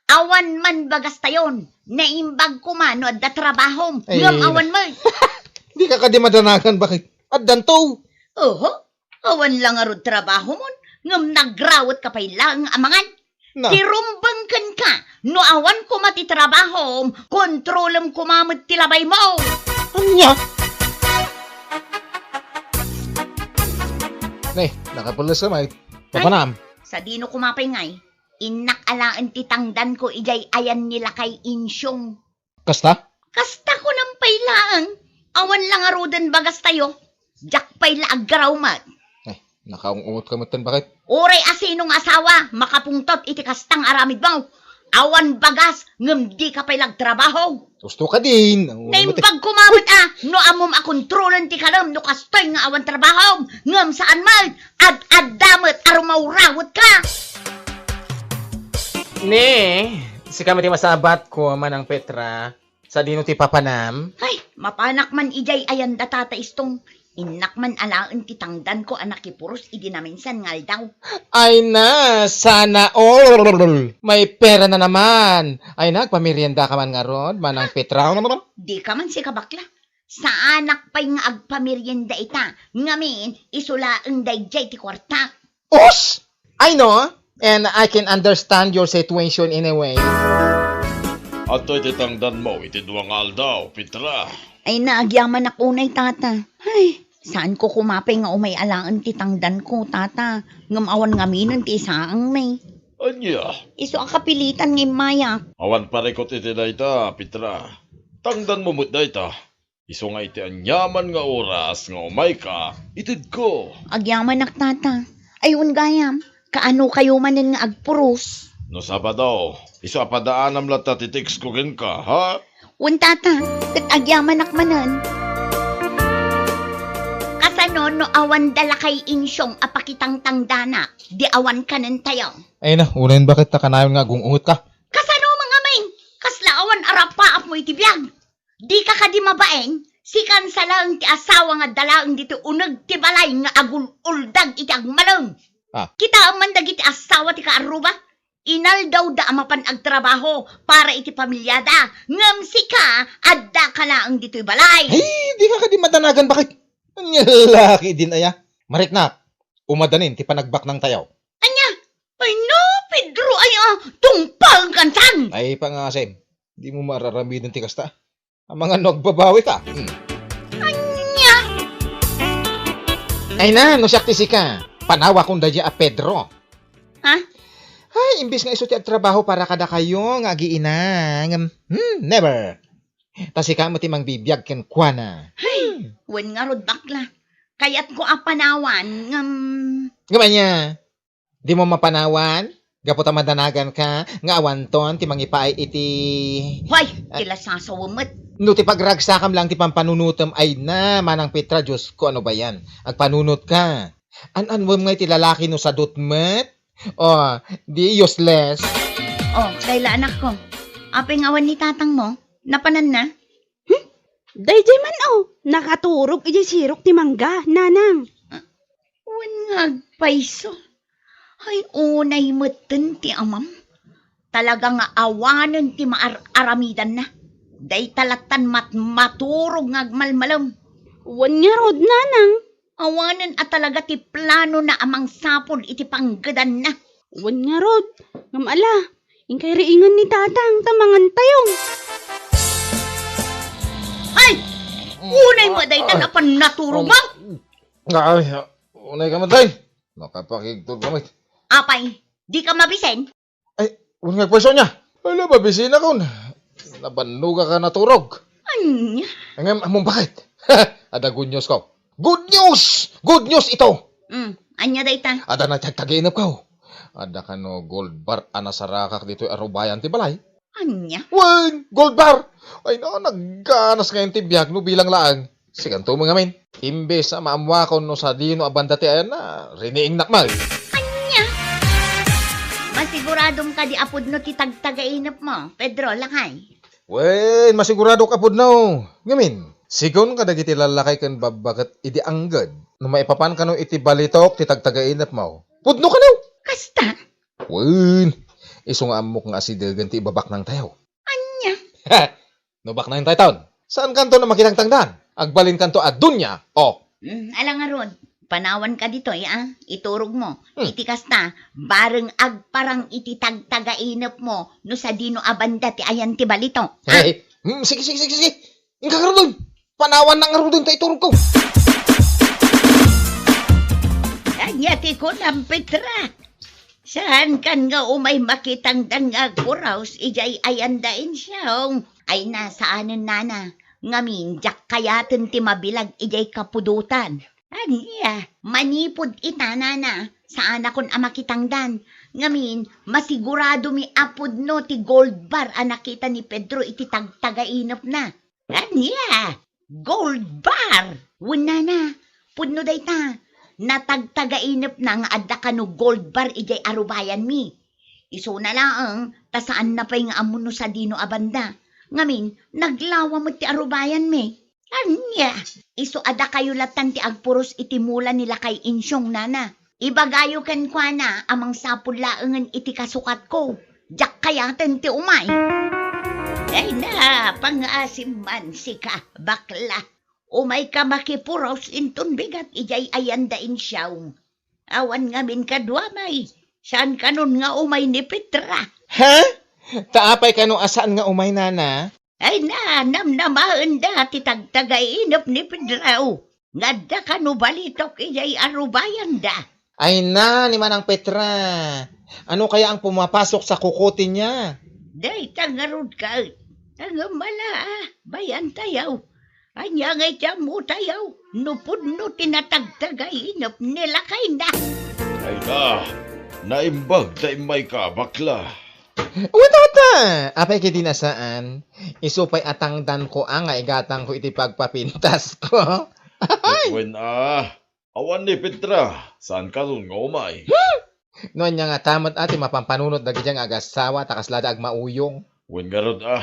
Awan man bagas tayon, naimbag koma no adda trabahom, Ay, ngem na. Awan met. Di ka kadi madanagan, bakit? Addanto. Oho. Awan la ngarud trabahomon, ngem nagrawet ka pay laeng a mangan. Na. Ti rumbeng kenka, no awan koma ti trabahom, kontrolem koma met ti labay mo. Ania? Ne, nakapulos ka, Mike. Ay, papanam. Sadino koma pay ngay? Innak alaen ti tangdan ko idiay ayan ni Lakay Insyong. Kasta? Kasta kunam pay laeng, awan la ngaruden bagas tayo. Diak pay la aggaraw met. Eh, nakaung-ungot ka met ten, bakit? Uray asino nga asawa, makapungtot iti kastang aramid mo. Awan bagas, ngem di ka pay la agtrabaho. Gusto ka din. Naimbag ko met a, no ammom a kontrolen ti kalem no kastoy nga awan trabahom, ngem saan met, ad-adda met a rumawrawet ka. Ne, sika met ti masabat ko, Manang Petra. Sadino ti papanam? Ay, mapanak man idiay ayan da Tata Istong. Innak man alaen ti tangdan ko a nakipuros idi naminsan nga aldaw. Ay na, sana all. May pera na naman. Ay na, agpamerienda ka man ngarud, Manang Petra. Di ka man sika bakla. Saanak pay nga agpamerienda ita. Ngamin, isu laeng daydiay ti kuarta. Us! I know, and I can understand your situation in a way. Adtoy ti tangdanmo iti dua nga aldaw, Petra. Ay, nagyamanak unay, Tata. Ay, saanko koma pay nga umay alaen ti tangdanko, Tata. Ngem awan ngaminen ti isaangmi. Ania? Isu a kapilitan nga immayak. Awan parikut iti dayta, Petra. Tangdanmo met dayta. Isu nga iti aniaman nga oras nga umayka, itedko. Agyamanak, Tata. Ay, wen gayam, kaano kayo manen nga agpuros? No Sabado, isu a padaanam latta ti text ko kenka, ha? Wen, Tata, ket agyamanak manen. Kasano no awan da Lakay Insyong a pakitangtangdanak, di awan kanen tayo? Ay na, unayen baket ta kanayon nga agung-unget ka. Kasano, mangaming? Kasla awan arapaap mo iti biag? Di ka kadi mabain? Sikan sa laeng ti asawa nga adda laeng ditoy uneg ti balay nga agul-uldag iti agmalem. Ah. Kitaem man dagiti asawa ti kaarruba. Inaldawda a mapan agtrabaho para iti pamilyada. Ngem sika, adda ka laeng ditoy balay. Ay, di ka kadi madanagan, bakit? Ania la ketdin aya? Mariknak, umadanin ti panagbaknang tayo. Ania? Ay no, Pedro, ay, ah, tungpal kantan! Ay, pangasem, di mo mararamiden ti kasta. Amangan no agbabawi ka. Hmm. Ania? Ay na, no siak ti sika, panawakon daydiay a Pedro. Ha? Ay, imbes nga isu ti agtrabaho para kadakayo nga agiina, ngem, hmm, never. Ta sika met ti mangbibiag kenkuana. Hay, wen ngarud, bakla. Kayatko a panawan, ngem. Ngem ania? Dimo mapanawan? Gapu ta madanagan ka nga awanton ti mangipaay iti Hoy, ti lasasawem met. No ti pagragsakam lang ti pampanunotem, ay na, Manang Petra, Diosko, ano ba yan? Agpanunotka. An-anwem nga iti lalaki no sadut met? O, di useless. O, Kayla, anakko. Apay nga awan ni tatangmo? Napananna? Hmm? Daydiay man, o. Nakaturog idiay sirok ti mangga, nanang. Wen nga agpayso. Ay, unay metten ti amam. Talaga nga awanen ti maar-aramidanna. Dayta lattan mat-, maturog nga agmalmalem. Wen ngarud, nanang. Awanen a talaga ti planona a mangsapul iti panggedanna. Wen ngarud, ngem ala, inkay riingen ni tatang ta mangantayo. Ay! Unay mo dayta napan naturog mo? Ay, unay ka man, tay. Nakapakigtod kami. Apay, di ka mabisen? Ay, wen nga agpayso nia. Ala, mabisinakon. Nabannogak a naturog. Ania? Ngem, ammom baket? Adda good news ko. Good news! Good news ito! Mm, ania dayta? Adda natagtagainepko. Adda kano gold bar a nasarakak ditoy arubayan ti balay. Ania? Wen, gold bar! Ay na, nagganas ngayon ti biag no bilang laeng. Sikanto mo ngamin. Imbes a maammuakon no sadino a banda ti ayanna, riniingnak man. Ania? Masiguradom kadi a pudno ti tagtagainep mo, Pedro, lakay? Wen, masiguradok a pudno. Ngamin, sigun kadagiti lallakay ken babbaket idi angged, no maipapan kano iti balitok ti tagtagainep mo, pudno kano. Kasta? Wen, isu nga ammok nga asidegen ti ibabaknang tayo. Ania? No baknang tayton, saan kanto na makitangtangdan? Agbalin kanto a dunya, o. Mm, ala ngarud, panawan ka ditoy, a, iturog mo. Hmm. Iti kasta, bareng agparang iti tagtagainep mo, no sadino a banda ti ayan ti balitok. A? Hey, hmm, sige, sige, sige, sige. Inka ngaruden. Panawan na ngaruden ta iturog ko. Ania ti kunam, Petra? Saan kan nga umay makitangdan nga agpuraws idiay ayanda insyong? Ay na, saanen, nana. Ngamin, diak kayaten ti mabilag idiay kapudotan. Ania? Manipud ita, nana, saanakon a makitangdan. Ngamin, masigurado mi a pudno ti gold bar a nakita ni Pedro iti tagtagainepna. Ania? Gold bar! Wen, nana, pudno dayta. Natagtagainepna nga adda kano gold bar idiay arubayanmi. Isuna laeng, ta saanna pay nga ammo no sadino a banda. Ngamin, naglawa met ti arubayanmi. Ania? Isu a dakayo lattan ti agpuros iti mula ni lakay insyong, nana. Ibagayo kenkuana a mangsapul laengen iti kasukatko. Diak kayaten ti umay. Ay na, pangaasim man sika, bakla. Umayka makipuros inton bigat idiay ayanda insyong. Awan ngamin kaduamay, saan kanon nga umay ni Petra. Ha? Ta apay kano a saan nga umay, nana? Ay na, namnamaenda ti tagtagainep ni Pedro. Nga adda kano balitok idiay arubayanda. Ay na, ni Manang Petra. Ano kaya ang pumapasok sa kukote niya? Dayta ngarud ket. Ngem ala, a, bayan tayo. Ania nga iti ammo tayo, no pudno ti natagtagainep ni lakayna. Ay na, naimbag ta immayka, bakla. Wen, tata! Apay ket di na saan? Isu pay a tangdanko a nga igatangko iti pagpapintasko. Ket wen a, awan ni Petra, saan kanon nga umay? Hmm? No ania ngata met a ti mapampanunot dagiti nga agassawa ta kasla da agmauyong? Wen ngarud a,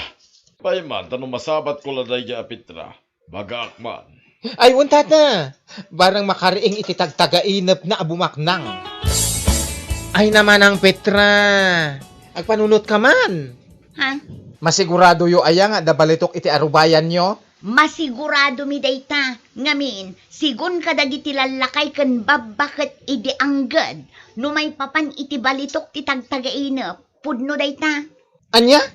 pay man ta no masabatko la daydiay a Petra. Bagaak man. Ay, wen, tata! Barang makariing iti tagtagainepna a bumaknang. Ay na, Manang Petra! Agpanunotka man! Ha? Masiguradoyo aya nga adda balitok iti arubayanyo? Masigurado mi dayta. Ngamin, sigun kadagiti lallakay ken babbaket idi angged, no maipapan iti balitok ti tagtagainep, pudno dayta. Ania?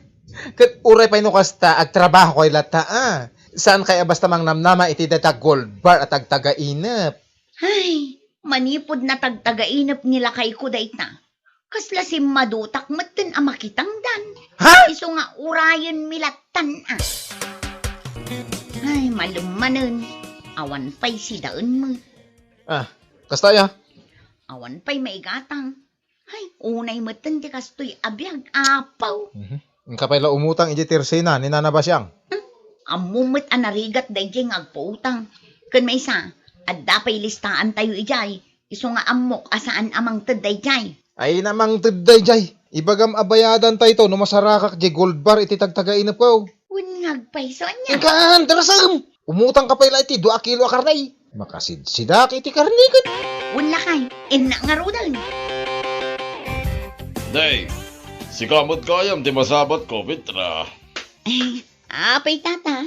Ket uray pay no kasta, agtrabahokayo latta, a. Saankay a basta mangnamnama iti dayta gold bar a tagtagainep. Ay, manipud natagtagainep ni lakayko dayta. Kasla simmadutak metten a makitangdan. Ha? Isu nga urayenmi lattan, a. Ay, malem manen. Awan pay sidaenmi. A, kasta aya? Awan pay maigatang. Ay, unay metten ti kastoy a biag, apaw. Mhm. Inka pay la umutang iti tersena ni Nana Basiang. Hmm? Ammom met a narigat daydiay nga agpautang. Ken maysa, adda pay listaantayo idiay. Isu nga ammok a saan a mangted daydiay. Ay, namangted daydiay. Ibagam a bayadantayto no masarakak diay gold bar iti tagtagainepko. Wen nga agpayso, ania? Inkan, darasem! Umutangka pay la iti dua a kilo a karne. Makasidsidak iti karne ket. Wen lakay, innak ngaruden. Nay, sika met gayam ti masabatko, Petra. Eh, apay, tata?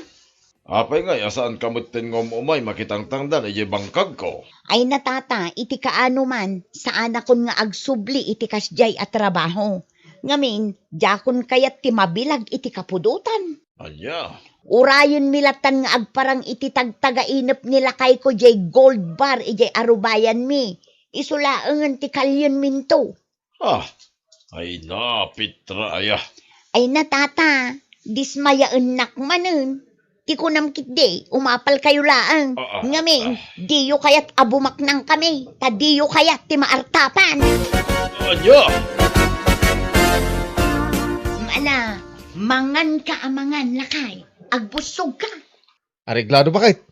Apay ngay a saanka metten nga um-umay makitangtangdan idiay bangkagko? Ay na, tata, iti kaano man, saanakon nga agsubli iti kasdiay a trabaho. Ngamin, diakon kayat ti mabilag iti kapudotan. Ania? Urayenmi lattan nga agparang iti tagtagainep ni lakayko diay gold bar idiay arubayanmi. Isu laengen ti kalienminto. Ah, ay na, Petra, aya. Ay na, tata, dismayaennak manen. Ti kunam ketdi, umapalkayo laeng. Ah, ah, ngamin, ah, diyo kayat a bumaknangkami, ta diyo kayat ti maartapan. Ania? Ala, manganka a mangan, lakay. Agbussogka. Areglado ba ket?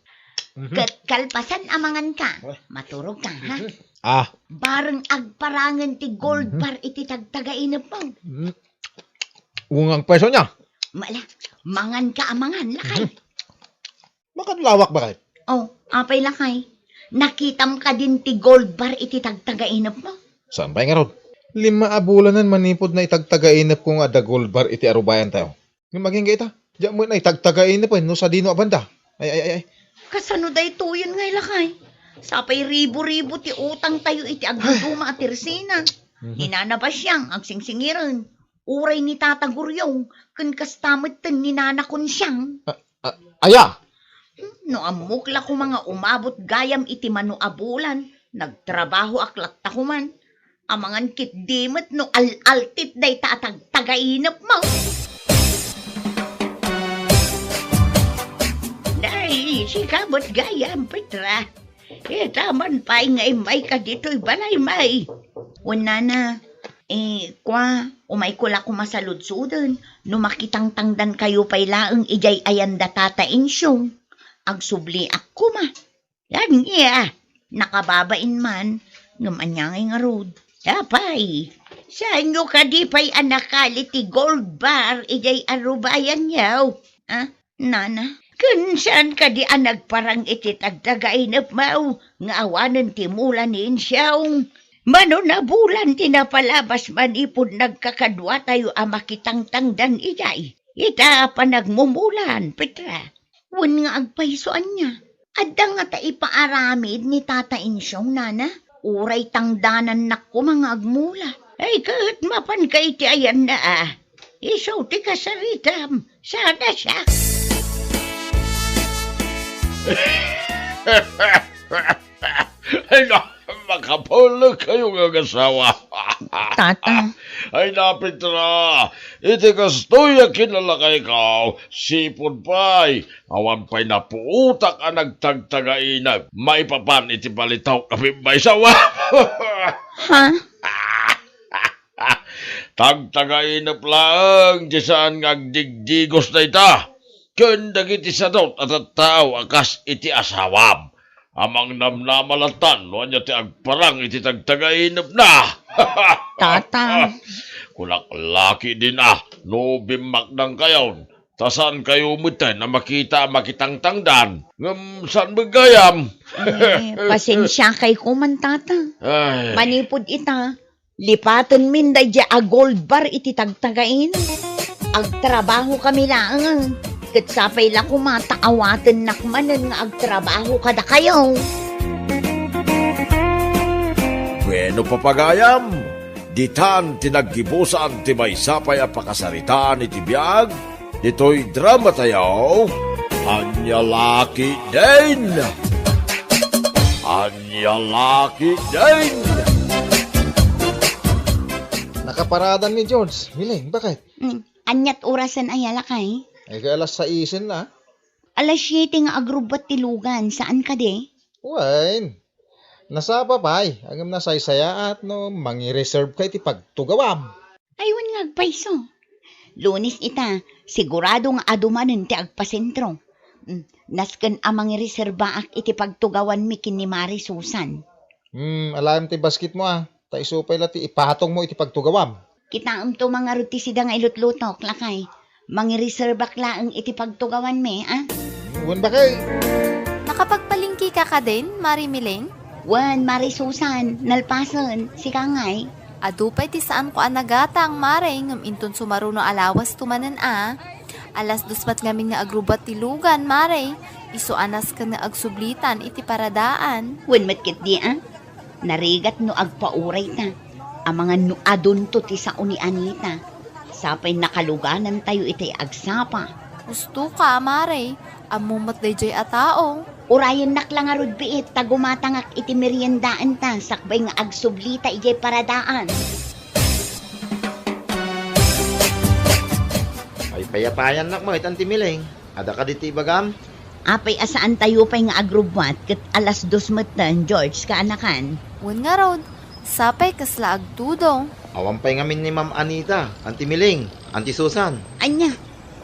Mhm. Ket kalpasan a manganka, maturogka, ha? Mhm. Ah. Bareng agparangen ti gold bar iti tagtagainepmo. Mhm. Ungang peso niya. Mala, manganka a mangan, lakay. Mhm. Makanlawak ba ket? Oh, apay, lakay? Nakitam kadin ti gold bar iti tagtagainepmo? Saan pay ngarud? Lima a bulanen manipud naitagtagainepko nga adda gold bar iti arubayantayo. Ngem agingga ita, diak met naitagtagainep no sadino a banda. Ay, ay, ay, ay. Kasano daytoyen nga ilakay? Sapay ribu-ribu ti utangtayo iti agduduma a tersina. Mhm. Ni Nana Basiang agsingsingiren. Uray ni Tata Guryong, ken kasta metten ni Nana Kunsiang. A-, a-, aya? Hmm, no ammok la koma nga umabot gayam iti mano a bulan, nagtrabahoak latta koman. Amangan ketdi met no al-altit dayta a tagtagainepmo. Nay, sika met gayam, Petra. Ita man pay nga immayka ditoy balay, may. Wen, nana, eh, kua, umayko la koma saludsoden no makitangtangdankayo pay laeng idiay ayan da Tata Insyong. Agsubliak koma. Ania, nakababain man, ngem ania ngay ngarud? Apay, saanyo kadi pay a nakali ti gold bar idiay arubayanyo? Ah, nana, ken saan kadi a nagparang iti tagtagainepmo nga awanen ti mula ni Insyong? Mano a bulan ti napalabas manipud nagkakaduatayo a makitangtangdan idiay ita a panagmumulan, Petra? Wen nga agpayso, ania? Adda ngata ipaaramid ni Tata Insyong, nana? Uray tangdanannak koma nga agmula. Ay, ket mapanka iti ayanna, a. Isu ti kasaritam. Sana siak. Ay, na, makapulekkayo nga agasawa. Tata. Ay, na, Petra, iti kastoy a kinalakayko, sipud pay, awan pay napuotak a nagtagtagainep maipapan iti balitok a pimmaysa. Ha? Tagtagainep laeng ti saan nga agdigdigos dayta ken dagiti sadut a tattao a kas iti asawam. Amangnamnama lattan no ania ti agparang iti tagtagainepna. Tata. Kunak laki din a no bimmaknangkayon, ta saankayo metten a makita a makitangtangdan. Ngem saan met gayam? Eh, pasensiakay koman, tata. Ay. Manipud ita, lipatenmin daydiay a gold bar iti tagtagainep. Agtrabahokami laeng, ket sapay la koma ta awatennak manen nga agtrabaho kadakayo. Bueno, papagayam, ditan ti naggibusan ti maysa pay a pakasaritaan iti biag ditoy dramatayo, Ania La Ketdin! Ania La Ketdin! Nakaparadan ni George. Miling, bakit? Hmm, aniat orasen aya, lakay? Ay, kay alas saisen na. Alas siete nga agrubbat ti lugan, saan kadi? Wen, nasapa pay, ngem nasaysayaat no mangireserve ka iti pagtugawam. Ay, wen nga agpayso. Lunes ita, sigurado nga adu manen ti agpasentro. Mm, nasken a mangireserbaak iti pagtugawanmi ken ni Mari Susan. Hmm, alaem ti basketmo, a. Ta isu pay la ti ipatongmo iti pagtugawam. Kitaemto man ngarud ti sida nga ilutlutok, lakay. Mangireserbaak laeng iti pagtugawanmi, a? Wen, bakay. Nakapagpalengke ka kadin, Mari Miling? Wen, Mari Susan, nalpasen, sika ngay. Adu pay ti saanko a nagatang, Mari, ngem inton sumaruno a lawasto manen a. Alas dos met ngamin nga agrubbuat ti lugan, Mari. Isu a nasken nga agsublitan iti paradaan. Wen met ketdi, a? Narigat no agpaurayta. Amangan no adunto ti sao ni Anita. Sapay nakaluganantayo itay agsapa. Husto ka, Mari. Ammo met daydiay a tao. Urayennak la ngarud biit ta gumatangak iti meriendaenta sakbay nga agsublita idiay paradaan. Ay, payatayannak met, Anti Miling. Adda kadi ti ibagam? Apay a saantayo pay nga agrubbuat ket alas dos metten, George, kaanakan? Wen ngarud, sapay kasla agtudong. Awan pay ngamin ni Ma'am Anita, Anti Miling, Anti Susan. Ania,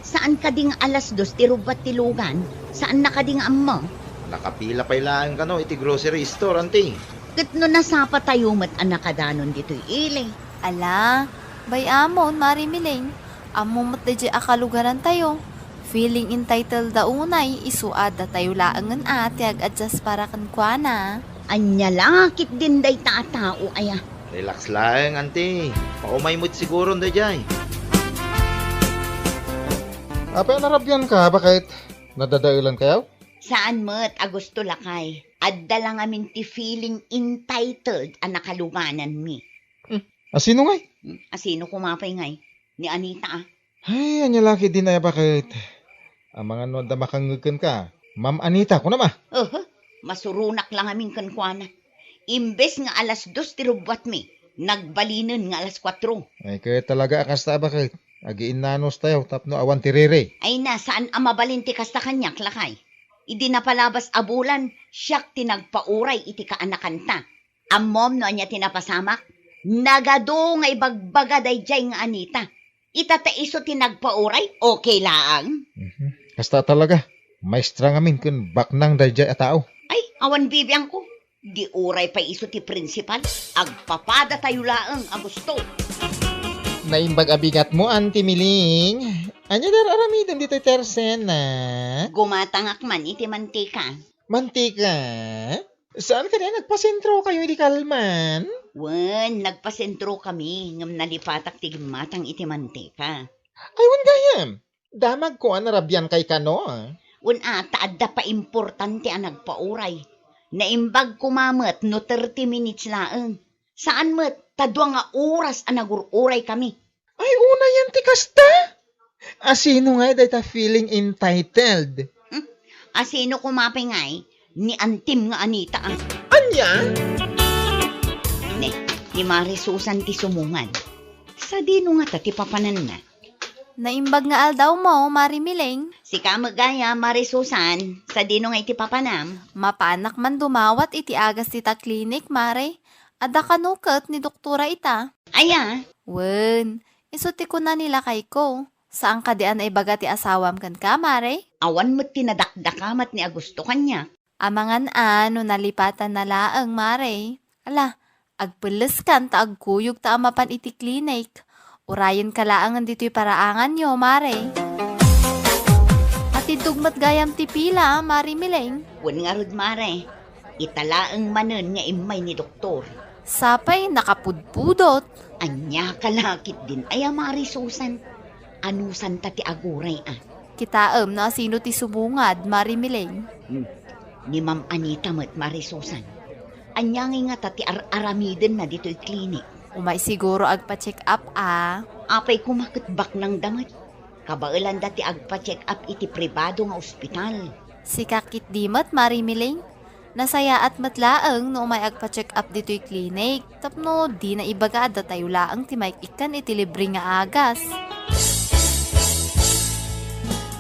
saan kadi nga alas dos ti rubbuat ti lugan? Saanna kadi nga ammo? Nakapila pay laeng kano iti grocery store, Anti. Ket no nasapatayo met a nakadanon ditoy ili. Ala, bay-amon, Mari Miling. Ammo met daydiay a kalugarantayo. Feeling entitled da unay, isu a datayo laengen a ti ag-adjust para kenkuana. Ania la ketdin dayta a tao aya? Relax laeng, Anti. Paumay met siguron daydiay. Apay a narabian ka, baket? Nadadaelan kayo? Saan met a gusto, lakay. Adda la ngamin ti feeling entitled a nakalugananmi. Hmm, asino ngay? Hmm, asino koma pay ngay? Ni Anita, a. Ay, ania la ketdin aya, baket? Amangan no adda makangngeg kenka. Ma'am Anita, kunam a. Aha, masuronak la ngamin kenkuana. Imbes nga alas dos ti rubbuatmi, nagbalinen nga alas kuatro. Ay, ket talaga a kasta, baket? Agiinnanos tayo tapno awan ti riri. Ay na, saan a mabalin ti kasta kaniak, lakay. Idi napalabas a bulan, siak ti nagpauray iti kaanakanta. Ammom no ania ti napasamak? Nagadu nga ibagbaga daydiay nga Anita. Ita ta isu ti nagpauray, okay laeng. Mhm. Kasta talaga. Maestra ngamin ken baknang daydiay a tao. Ay, awan bibiangko. Di uray pay isu ti prinsipal. Agpapadatayo laeng a gusto. Naimbag a bigatmo, Anti Miling. Ania dar-aramidem ditoy tersena? Gumatangak man iti mantika. Mantika? Saan kadi a nagpasentrokayo idi kalman? Wen, nagpasentrokami, ngem nalipatak ti gimmatang iti mantika. Ay, wen gayam. Damagko a narabiankay kano, a. Wen a, ta adda pay importante a nagpauray. Naimbag koma met no thirty minutes laeng. Saan met, ta dua nga oras a nagur-uraykami. Ay, unayan ti kasta? Asino ngay dayta feeling entitled? Hmm? Asino koma pay ngay? Ni antim nga Anita, a. Ania? Ne, ni Mari Susan ti sumungad. Sadino ngata ti papananna? Naimbag nga aldawmo, Mari Miling. Sika met gayam, Mari Susan. Sadino ngay ti papanam? Mapanak man dumawat iti agas dita klinik, Mari. Adda kano ket ni doktora ita? Aya? Wen, isu ti kuna ni lakayko. Saan kadi a naibaga ti asawam kenka, Mari? Awan met ti nadakdakamat ni Augusto kaniak. Amangan a no nalipatanna laeng, Mari. Ala, agpelleskan ta agkuyogta a mapan iti klinik. Urayenka laengen ditoy paraanganyo, Mari. Atiddog met gayam ti pila, Mari Miling. Wen ngarud, Mari. Ita laeng manen nga immay ni doktor. Sapay nakapudpudot. Ania ka la ketdin aya, Mari Susan? Anusanta ti aguray, a. Kitaem no asino ti sumungad, Mari Miling. Hmm. Ni Ma'am Anita met, Mari Susan. Ania ngay ngata ti ar-aramidenna ditoy klinik? Umay siguro agpa-check up, a. Apay koma ket baknangda met? Kabaelanda ti agpa-check up iti pribado nga ospital. Sika ketdi met, Mari Miling. Nasayaat met laeng no umay agpa-check up ditoy klinik, tapno dina ibaga a datayo laeng ti maik-ikkan iti libre nga agas.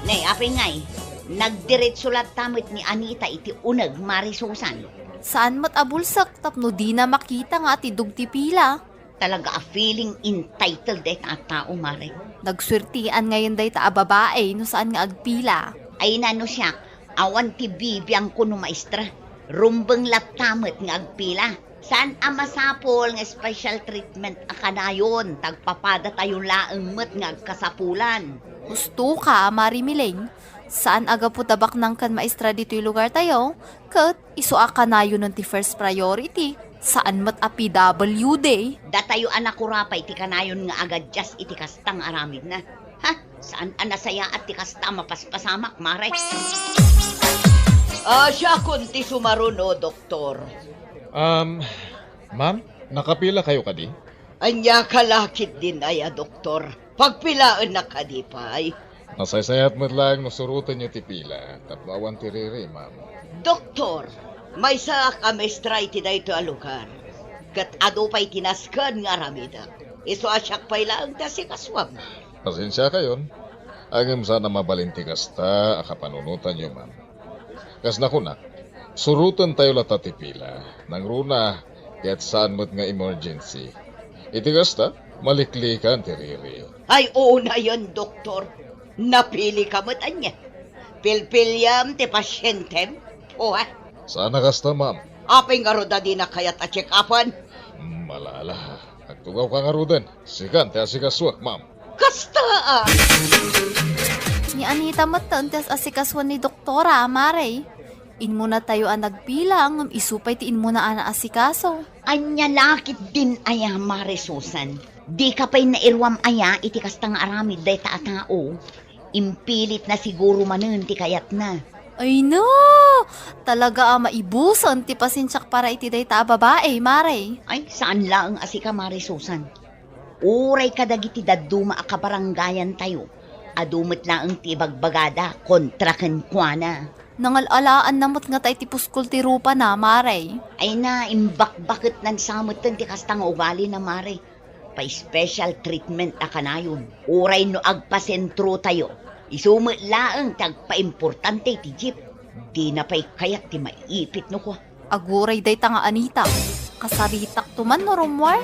Nay, apay ngay, nagdiretso latta met ni Anita iti uneg, Mari Susan. Saan met a bulsek tapno dina makita nga atiddog ti pila. Talaga a feeling entitled dayta a tao, Mari. Nagsuertian ngayen dayta a babai no saan nga agpila. Ay na no siak, Awan ti bibiangko no maestra. Rumbeng latta met nga agpila. Saan a masapul nga special treatment a kanayon, ta agpapadatayo laeng met nga agkasapulan. Husto ka, Mare Miling. Saan a gapu ta baknang ken maestra ditoy lugartayo, ket isu a kanayonen ti first priority, saan met a P W D. Datayo a nakurapay ti kanayon nga agadias iti kasta nga aramidna. Ha? Saan a nasayaat ti kasta a mapaspasamak, Mare? Ah, siakon ti sumaruno, Doktor. Um, ma'am, nakapila kayo kadi? Ania ka la ketdin aya, Doktor? Pagpilaennak kadi pay? Nasaysayaat met laeng no surotenyo ti pila, tapno awan ti riri, ma'am. Doktor, maysaak a maestra iti daytoy a lugar. Ket adu pay ti nasken nga aramidek. Isu a siak pay laeng ti asikasuam. Pasensiakayon, ngem saan a mabalin ti kasta a kapanunotanyo, ma'am. Kas nakunak, surotentayo latta ti pila. Nangruna, ket saan met nga emergency. Iti kasta, maliklikan ti riri. Ay, unayen, Doktor. Napili ka met ania? Pilpiliam ti pasientem? Puha. Saan a kasta, ma'am. Apay ngarud a dina kayat a check-upan? Hmm, ala, ala. Agtugaw ka ngaruden. Sikan ti asikasuak, ma'am. Kasta a! Ni Anita met ti as-asikasuan ni doktora, Mare. Immunatayo a nagpila, ngem isu pay ti immuna a naasikaso. Ania la ketdin aya, Mare Susan? Dika pay nairuam aya iti kasta nga aramid dayta a tao? Impilitna siguro manen ti kayatna. Ay no! Talaga a maibusen ti pasensiak para iti dayta a babai, Mare. Ay, saan laeng a sika, Mare Susan. Uray kadagiti dadduma a kabarangayantayo, adu met laeng ti ibagbagada kontra kenkuana. Nangal-alaanna met ngata iti puskol ti rupana, Mare. Ay na, imbakbaketnan sa metten ti kasta nga ugalina, Mare. Pa-special treatment a kanayon. Uray no agpasentrotayo, isu met laeng ti agpaimportante iti jeep. Dina pay kayat ti maipit no kua. Aguray dayta nga Anita. Kasaritakto man no rummuar.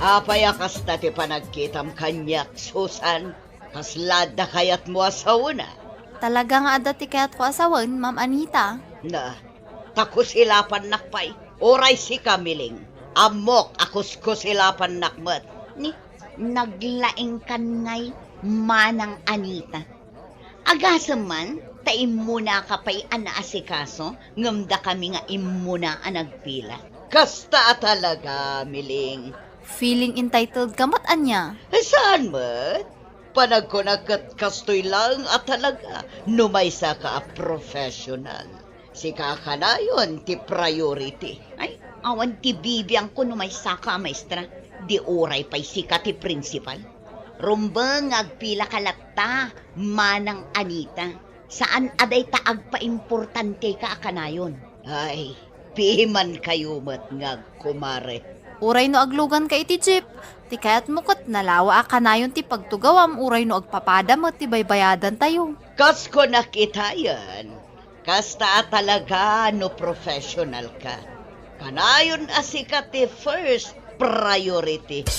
Apay a kasta ti panagkitam kaniak, Susan? Kasla adda kayatmo a sawena? Talaga nga adda ti kayatko a sawen, Ma'am Anita. Na, ta kusilapannak pay. Uray sika, Miling. Ammok a kuskusilapannak met. Ni, naglaingkan ngay, Manang Anita. Agasem man, ta immunaka pay a naasikaso, ngem dakami nga immuna a nagpila. Kasta a talaga, Miling. Feeling entitled ka met ania? Saan met? Panagkunak ket kastoy laeng a talaga no maysaka a professional. Sika a kanayon ti priority. Ay, awan ti bibiangko no maysaka a maestra. Di uray pay sika ti principal. Rumbeng nga agpilaka latta, Manang Anita. Saan a dayta agpaimportanteka a kanayon. Ay, pimankayo met nga agkumare. Uray no agluganka iti jeep, ti kayatmo ket nalawa a kanayon ti pagtugawam uray no agpapada met ti baybayadantayo. Kas kunak itayen, kasta a talaga no professional ka. Kanayon a sika ti first priority.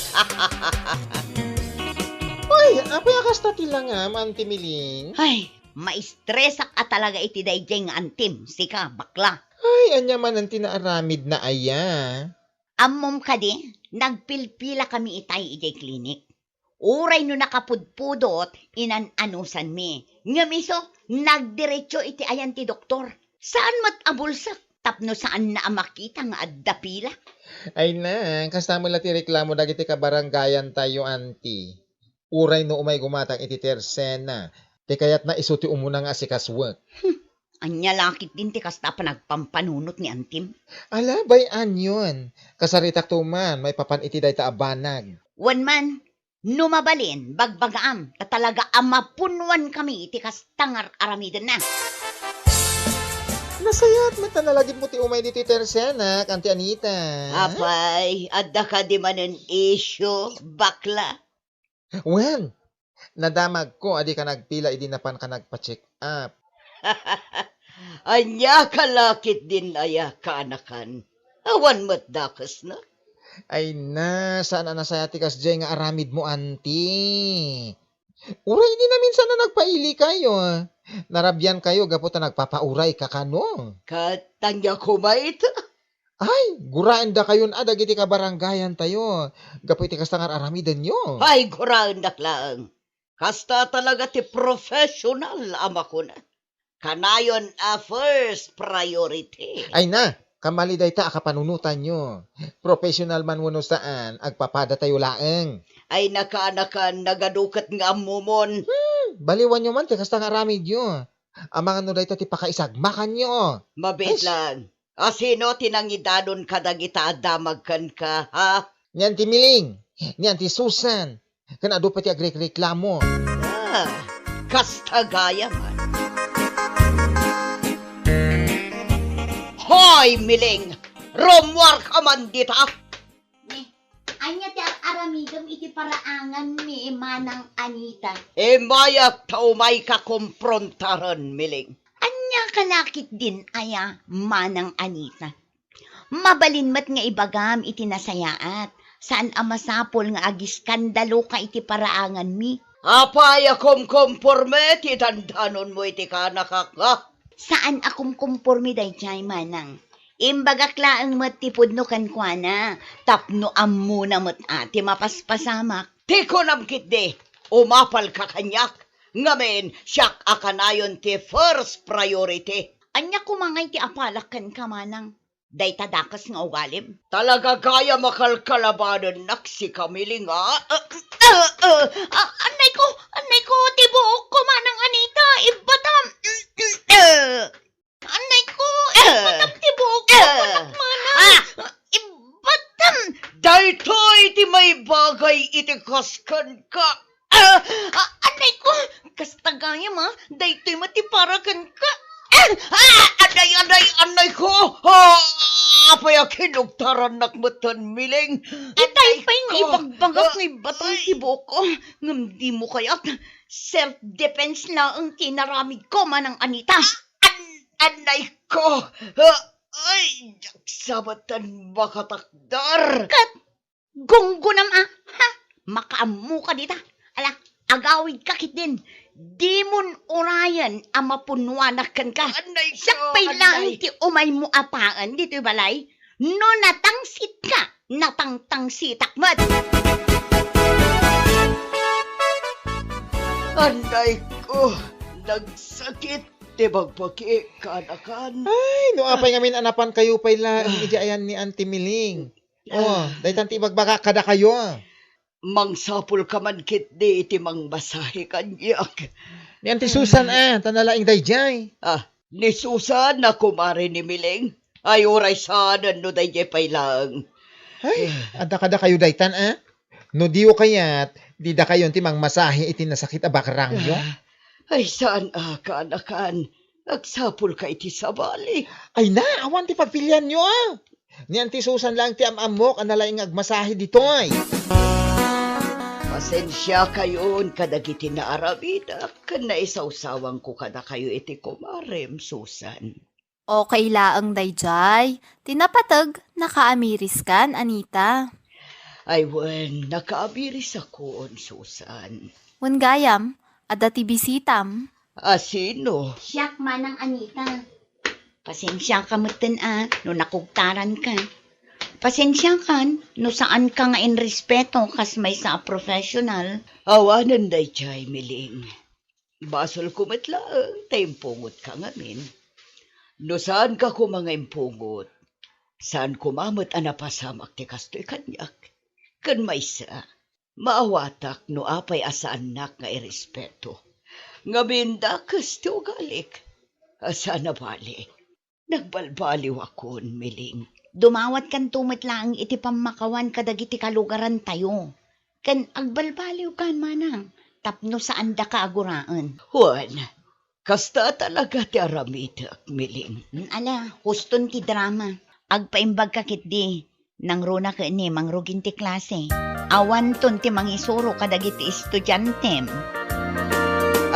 Uy, apay a kasta ti langam, Auntie Miling? Ay, maistresak a talaga iti daydiay nga antim, sika, bakla. Ay, ania manen ti naaramidna aya? Ammom kadi, nagpilpilakami itay idiay klinik. Uray no nakapudpudot, inan-anusanmi. Ngem isu, nagdiretso iti ayan ti doktor. Saan met a bulsek, tapno saanna a makita nga adda pila. Ay na, kasta met la ti reklamo dagiti kabarangayantayo, Auntie. Uray no umay gumatang iti tersena, ti kayatna isu ti umuna nga asikasuek. Hmm, ania la ketdin ti kasta a panagpampanunot ni antim? Ala, bay-anyon. Kasaritakto man maipapan iti dayta a banag. Wen man, no mabalin, bagbagaam, ta talaga a mapunnuankami iti kasta nga ar-aramidenna. Nasayaat met a nalagipmo ti umay ditoy tersenak, Auntie Anita. Apay, adda kadi manen issue, bakla? Wen, nadamagko a dika nagpila idi napanka nagpa-check up. Ania ka la ketdin aya kaanakan? Awan met dakesna. Ay na, saan a nasayaat ti kasdiay nga aramidmo, Auntie. Uray idi naminsan a nagpailikayo, ah. Narabiankayo gapu ta nagpapaurayka kano. Ket ania koma ita? Ay, guraendakayon a dagiti kabarangayantayo gapu iti kasta nga ar-aramidenyo. Ay, guraendak laeng. Kasta talaga ti professional a makuna. Kanayon a first priority. Ay na, kamali dayta a kapanunotanyo. Professional man wenno saan, agpapadatayo laeng. Ay, nakaanakan, nagadu ket nga ammomon. Hmm, baliwanyo man ti kasta nga aramidyo. Amangan no dayta ti pakaisagmakanyo. Mabiit Ay, laeng. A sino ti nangidanon kadagita a damag kenka, ha? Ni Auntie Miling, ni Auntie Susan, ken adu pay ti agrekreklamo. Ah, kasta gayam. Hoy, Miling! Rummuarka man dita! Ni, ania ti ar-aramidem iti paraanganmi, Manang Anita? Immayak ta umayka komprontaen, Miling. Ania ka lakit din aya, Manang Anita? Mabalin met nga ibagam iti nasayaat. Saan a masapul nga agiskandaloka iti paraanganmi. Apay a kumkomporme ti dandanonmo iti kaanakak, nga? Saan a kumkomporme daydiay, Manang. Imbagak laeng met ti pudno kenkuana, tapno ammona met a ti mapaspasamak. Ti kunam ketdi, umapalka kaniak, ngamin siak a kanayon ti first priority. Ania koma ngay ti apalak kenka, Manang? Dayta dakes nga ugalim? Talaga gayam a kalkalabanennak sika, Miling, a? Ah, ah, ah, ah, annay ko, annay ko, ti buok ko, Manang Anita, ibbatam. Annay ko, ibbatam ti buok ko, Manang. Ah! Ibbatam. Daytoy ti maibagay iti kas kenka. Ah, ah, annay ko! Kasta gayam, a, daytoy met ti para kenka. Ah, ah, anay, anay, annay ko! Ah, apay a kinugtarannak metten, Miling? Itay pay nga ibagbagak nga ibbatam ti buok ko. Ngem dimo kayat. Self-defense laeng ti inaramidko, Manang Anita. An-, annay ko! Ah, ay, diak sa metten makatakder. Ket Gunggonam a, ha? Makaammoka dita. Ala, agawidka ketdin. Dimon urayen a mapunnoanak kenka. Annay ko, siak pay laeng ti umaymo a paen ditoy balay. No natangsitka, natangtangsitak met. Annay ko, nagsakit ti bagbagi, kaanakan. Ay, no apay ngamin a napankayo pay laeng idiay ayan ni Auntie Miling. Oh, daytan ti ibagbagak kadakayo. Mangsapulka man ketdi iti mangmasahe kaniak. Ni Auntie Susan, a, ta nalaing daydiay. Ah, ni Susan a kumare ni Miling. Ay, uray saanen no daydiay pay laeng. Ay, adda kadakayo daytan, a? No diyo kayat, didakayon ti mangmasahe iti nasakit a bakrangyo. Ah, ay, saan a, kaanakan. Agsapulka iti sabali. Ay na, awan ti pagpilianyo, a. Ni Auntie Susan laeng ti am-ammok a nalaing nga agmasahe ditoy. Pasensiakayon kadagiti naaramidak ken naisawsawanko kadakayo iti kumarem, Susan. Okay laeng daydiay. Ti napateg, nakaamiriskan, Anita? Ay wen, nakaamirisakon, Susan. Wen gayam, adda ti bisitam. A sino? Siak, Manang Anita. Pasensiaka metten a no nakugtaranka. Pasensiakan no saanka nga inrespeto kas maysa a professional. Awanen daydiay, Miling. Basolko met laeng ta impungotka ngamin. No saanka koma nga impungot, saan koma met a napasamak ti kastoy kaniak. Ken maysa, maawatak no apay a saannak nga irespeto. Ngamin dakes ti ugalik. Saan a bale. Nagbalbaliwakon, Miling. Dumawatkanto met laeng iti pammakawan kadagiti kalugarantayo. Ken agbalbaliwkan, Manang, tapno saandaka a guraen. Wen, kasta talaga ti aramidek, Miling. Ala, huston ti drama. Agpaimbagka ketdi. Nangruna ket ni mangrugin ti klase. Awanton ti mangisuro kadagiti estudiantem.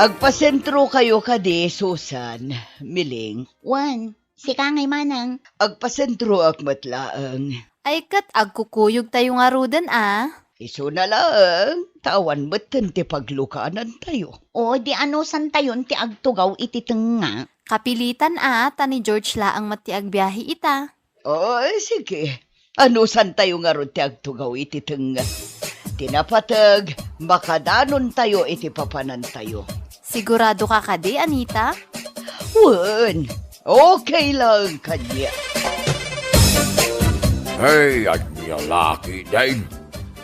Agpasentrokayo kadi, Susan, Miling. Wen, sika ngay, Manang. Agpasentroak met laeng. Ay, ket agkukuyogtayo ngaruden a. Isuna laeng, ta awan metten ti paglukaanantayo. O, di anusantayon ti agtugaw iti tengnga. Kapilitan a, ta ni George laeng met ti agbiahe ita. O, sige. Anusantayo ngarud ti agtugaw iti tengnga. Ti napateg, makadanontayo iti papanantayo. Sigurado ka kadi, Anita? Wen, okay lang kanya. Hey, ania laki, Dave.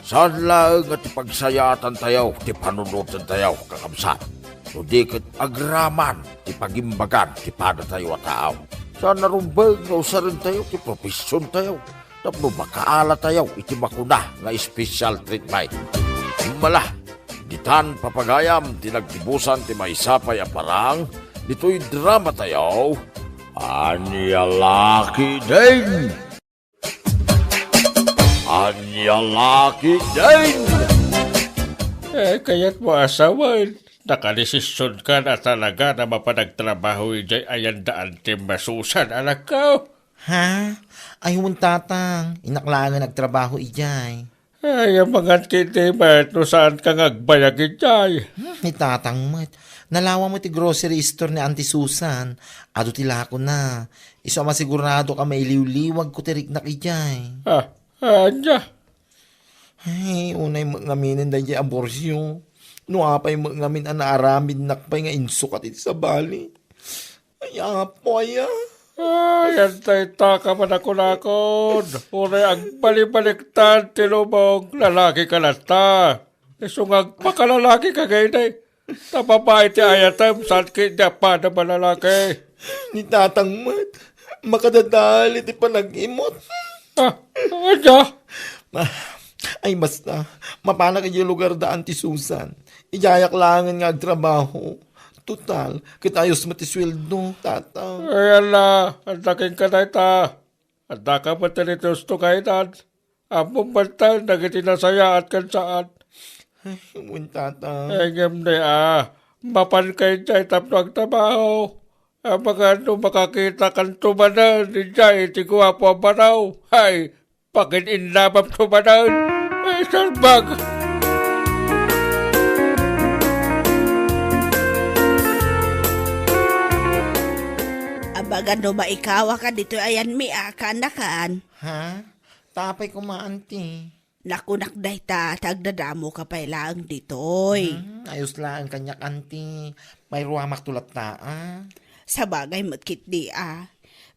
Saan laeng nga ti pagsayaatantayo ti panunotentayo, kakabsat? No di ket agraman ti pagimbagan ti padatayo a tao. Saan a rumbeng nga usarentayo ti profesiontayo tapno makaalatayo iti makuna nga special treatment. Mala, ditan papagayam ti naggibusan ti maysa pay a parang ditoy dramatayo. Ania laki, Dave? Ania laki, Dave? Eh, kayatmo a sawen, nakadesisionka na talaga na mapan agtrabaho idiay ayan da Anti Susan, anakko? Ha? Ay, wen, Tatang, innak laengen agtrabaho idiay. Ay, amangan ketdi met no saanka nga agbayag idiay. Hmm, ni Tatang met. Nalawa met ti grocery store ni Anti Susan. Adu ti lakona. Isu a masigurado a mailiwliwagko ti riknak idiay. Ah, ania? Ay, unay met ngaminen daydiay abortion. No apay met ngamin a naaramidnak pay nga insukat iti sabali. Ay, Apo, aya. Ay, anta ita ka manakunakon. Uray agbalibaliktad ti lubong, lalaki ka latta. Isu nga agpakalalaki ka kaydi. Ta babai ti ayatem, saan ketdi a padam a lalaki. Ni Tatang met, makadadael iti panag-imot. Ah, ania? Ah, ay, basta, mapanak idiay lugar da Anti Susan. Idiayak laengen nga agtrabaho. Total, ket ayos met ti sueldo, Tatang. Ay, ala, anta kenka dayta. Adda ka met ti request to kaydan. Ammom met dagiti nasayaat ken saan. Ay, wen, Tatang. Ay, ngem ni a, mapanka idiay tapno agtrabaho. Amangan no makakitakanto manen idiay iti guapo a banaw. Ay, pakin-innabamto manen. Ay, salbag! Amangan no maikawaka ditoy ayanmi a kaanakan. Ha? Ta apay koma, Anti? Nakunak dayta, ta agdadamoka pay laeng ditoy. Hmm, ayos laeng kaniak, Anti. Mairuamakto latta, a. Sabagay met ketdi, a.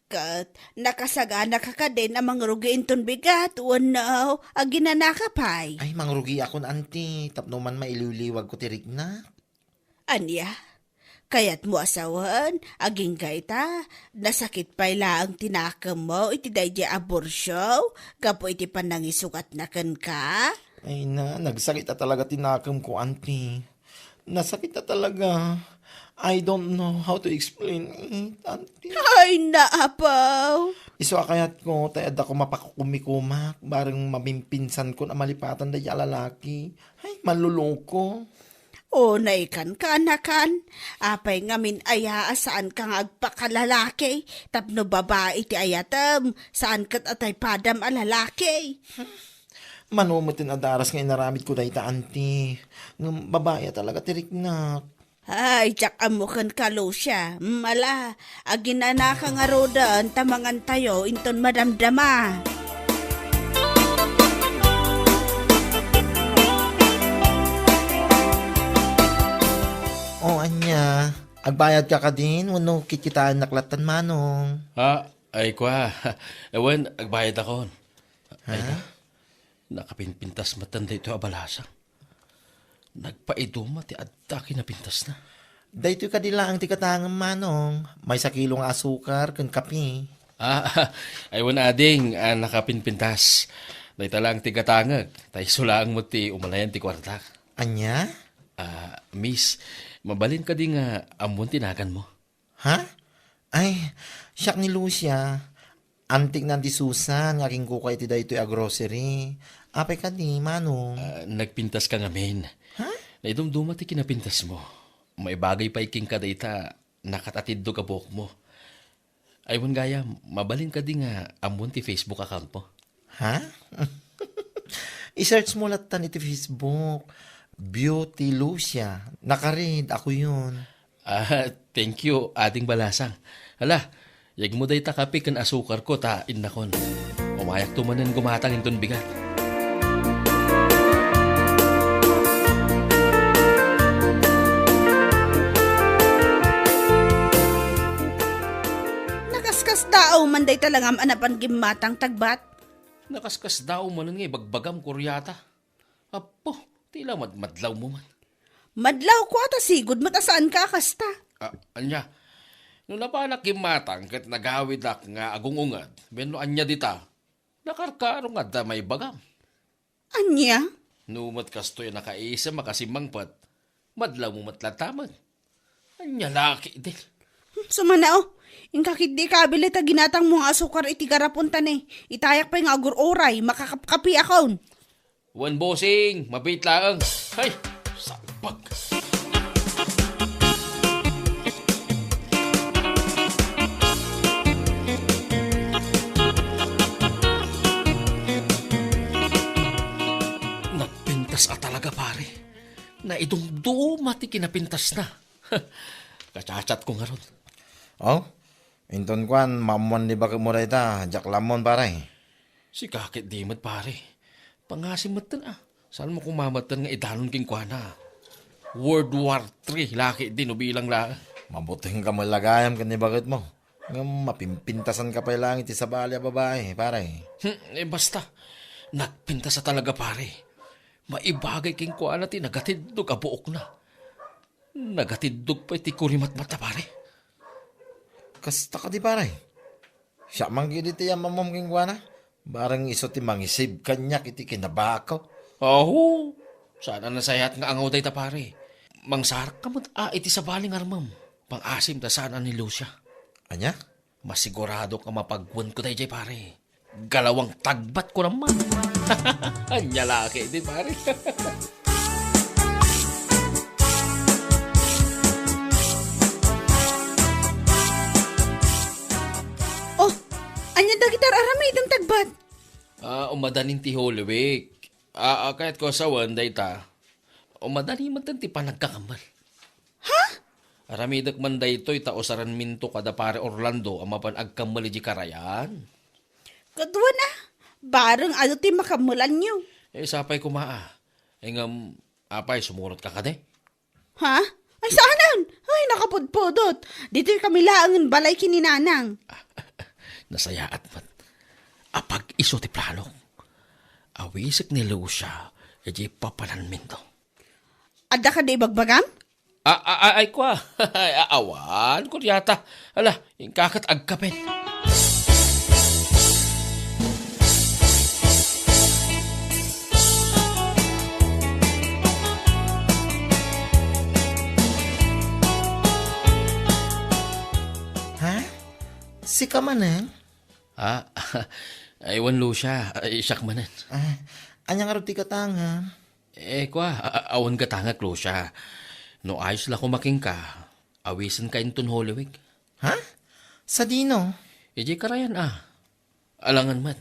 Ket nakasaganaka kadin a mangrugi inton bigat wenno aginanaka pay? Ay, mangrugiakon, Anti, tapno man mailiwliwagko ti riknak. Ania? Kayatmo a sawen, agingga ita, nasakit pay laeng ti nakemmo iti daydiay abortion gapu iti panangisukatna kenka? Ay na, nagsakit a talaga ti nakemko, Anti. Nasakit a talaga. I don't know how to explain it, Anti. Ay, naapaw! Isu a kayatko, tay adda koma pakukumikumak, bareng mabimpinsankon a malipatan daydiay a lalaki. Ay, manloloko. O, naikan ka, anakan. Apay ngamin aya a saanka nga agpakalalaki, tapno babai ti ayatem, saan ket a tay padam a lalaki. Mano met ti nadaras nga inaramidko dayta, Anti. Ngem babai a talaga ti riknak. Ay, diak ammo kenka, Lucia. Mala, aginanaka ngaruden ta mangantayo inton madamdama. O, ania? Agbayadka kadin wenno kitkitaennak lattan, Manong? Ah, ay, kua. Wen, agbayadakon. Ha? Ay, nakapinpintas metten daytoy a balasang. Nagpaiduma ti adda kinapintasna. Daytoy kadi laeng ti gatangem, Manong. Maysa kilo nga asukar ken kape. Ah, ay, wen, ading, a nakapinpintas. Dayta laeng ti gatangek. Ta isu laeng met ti umalayan ti kuartak. Ania? Ah, miss, mabalin kadi nga ammon ti naganmo? Ha? Ay, siak ni Lucia. Antik na Anti Susan nga agingkuka iti daytoy a grocery. Apay kadi, Manong? Ah, nagpintaska ngamin. Ha? Naidumduma ti kinapintasmo. Maibagay pay kenka dayta, nakat-atiddog a buokmo. Ay, wen gayam, mabalin kadi nga ammon ti Facebook accountmo? Ha? I-search mo lattan iti Facebook. Beauty Lucia. Nakaread, ako yun. Ah, thank you, Ading Balasang. Hala, yegmo dayta kape ken asukarko ta innakon. Umayakto manen gumatang inton bigat. Nakaskasdaaw man dayta langam a napan gimmatang, Tagbat. Nakaskasdaaw manen nga ibagbagam, Kuryata. Apo, ti la madmadlawmo man. Madlawko a ta sigud met a saanka a kasta. Ah, ania? No napanak gimmatang ket nagawidak nga agung-ungad, wenno ania dita, nakarkaro nga adda maibagam. Ania? No met kastoy a nakaisem a kasimmangpet, madlawmo met latta met. Ania la ketdin? Hmm, sumana, o. Inka ketdi ikabil dayta ginatangmo nga asukar iti garapon ta ne, itayak pay nga agur-uray, makakapkapiakon. Wen, bossing, mabiit laeng. Hay, salbag. Nagpintas a talaga, pare. Naidumduma ti kinapintasna. Kachatchatko ngarud. O, inton kuan, maammoan ni baketmo dayta, diak la ammon, pare. Sika ketdi met, pare. Pangasim metten, a. Saanmo koma metten nga idanon kenkuana? World War Three la ketdi no bilang laeng. Mabutingka met la gayam ken ni baketmo. Ngem mapimpintasanka pay laeng iti sabali a babai, pare. Hmm, e, basta. Nagpintas a talaga, pare. Maibagay kenkuana ti nagatiddog a buokna. Nagatiddog pay ti kurimatmatna, pare. Kasta kadi, pare? Siak man ketdi ti ammammom kenkuana. Bareng isu ti mangisib kaniak iti kinabako. Aho, saan a nasayaat nga angaw dayta, pare. Mangsarakka met a iti sabali nga armem. Pangasim ta saan a ni Lucia. Ania? Masiguradok a mapagwenko daydiay, pare. Galawang Tagbatko naman. Ania la ketdi, pare. O, ania dagiti ar-aramidem, Tagbat? A, umadanin ti Holy Week. A, a, kayatko a sawen dayta. Umadani metten ti panagkakammel. Ha? Aramidek man daytoy ta usarenminto kada Pare Orlando a mapan agkammel idiay karayan. Kaduana, bareng adu ti makammelanyo. E, sapay koma a. E, ngem, apay, sumurotka kadi? Ha? Ay, saanen? Ay, nakapudpudot. Ditoy kami laengen balay ken ni Nanang. Nasayaat met. Apag-isu ti planok. Awisek ni Lucia idiay papananminto. Adda kadi ibagbagam? A, a, a, ay, kua. Ay, a, awan, Kuryata. Ala, inka ket agkapen. Ha? Sika manen? A, ay, wen, Lucia, ay, siak manen. A, ania ngarud ti katangem? E, kua, a-, a-, awan gatangek, Lucia. No ayos la koma kenka, awisenka inton Holy Week. Ha? Sadino? Idiay karayan a. Alangan met.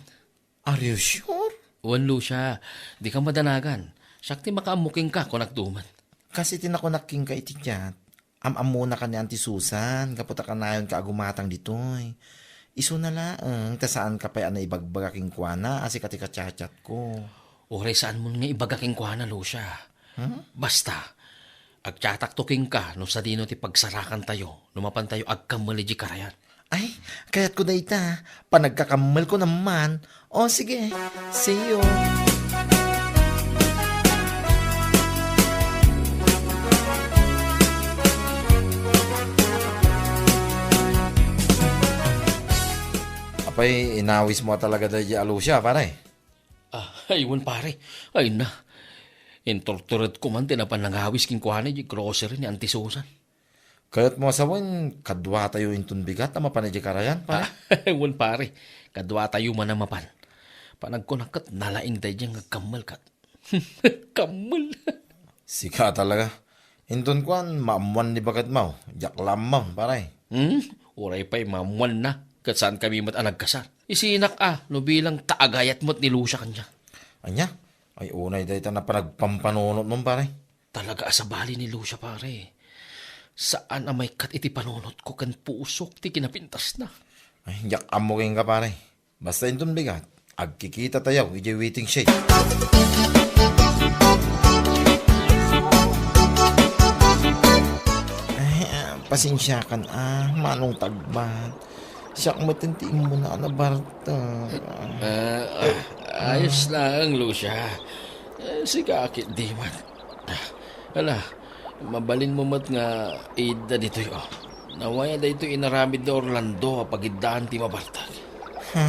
Are you sure? Wen, Lucia, dika madanagan. Siak ti makaammo kenka, kunak duman. Kas iti nakunak kenka iti chat, am-ammona kanian ti Susan, gapu ta kanayonka a gumatang ditoy. Isuna laeng, ta saanka pay a naibagbaga kenkuana, a sika ti kachatchatko. Uray saanmon nga ibaga kenkuana, Lucia. Hmm? Basta, agchatakto kenka no sadino ti pagsarakantayo no mapantayo agkammel idiay karayan. Ay, kayatko dayta. Panagkakammelko naman. O, sige. See you. Apay, inawismo a talaga daydiay a Lucia, pare? A, ay, wen, pare. Ay na. Inturturedko man ti napan nangawis kenkuana idiay grocery ni Auntie Susan. Kayatmo a sawen, kaduatayo inton bigat a mapan idiay karayan, pare? A, wen, pare. Kaduatayo man a mapan. Panagkunak ket nalaing daydiay nga agkammel ket. Kammel. Sika talaga. Inton kuan, maammoan ni baketmo. Diak la ammom, pare. Hmm? Uray pay maammoanna, ket saankami met a nagkasar. Isinak a, no bilang ta agayat met ni Lucia kaniak. Ania? Ay, unay dayta napan agpampanunotmon, pare. Talaga a sabali ni Lucia, pare. Saan a maikkat iti panunotko ken pusok ti kinapintasna. Ay, diak ammo kenka, pare. Basta inton bigat, agkikitatayo idiay waiting shed. Ay, ah, pasensiakan, ah, Manong Tagbat. Siak met ti immuna a nabartek. Ah, ah, ayos lang, Lucia. Eh, sika, akit di man. Ah, ala, mabalinmo met nga idda ditoy, oh. Nawaya daytoy inaramid ni Orlando a pagiddaan ti mabartek. Ha?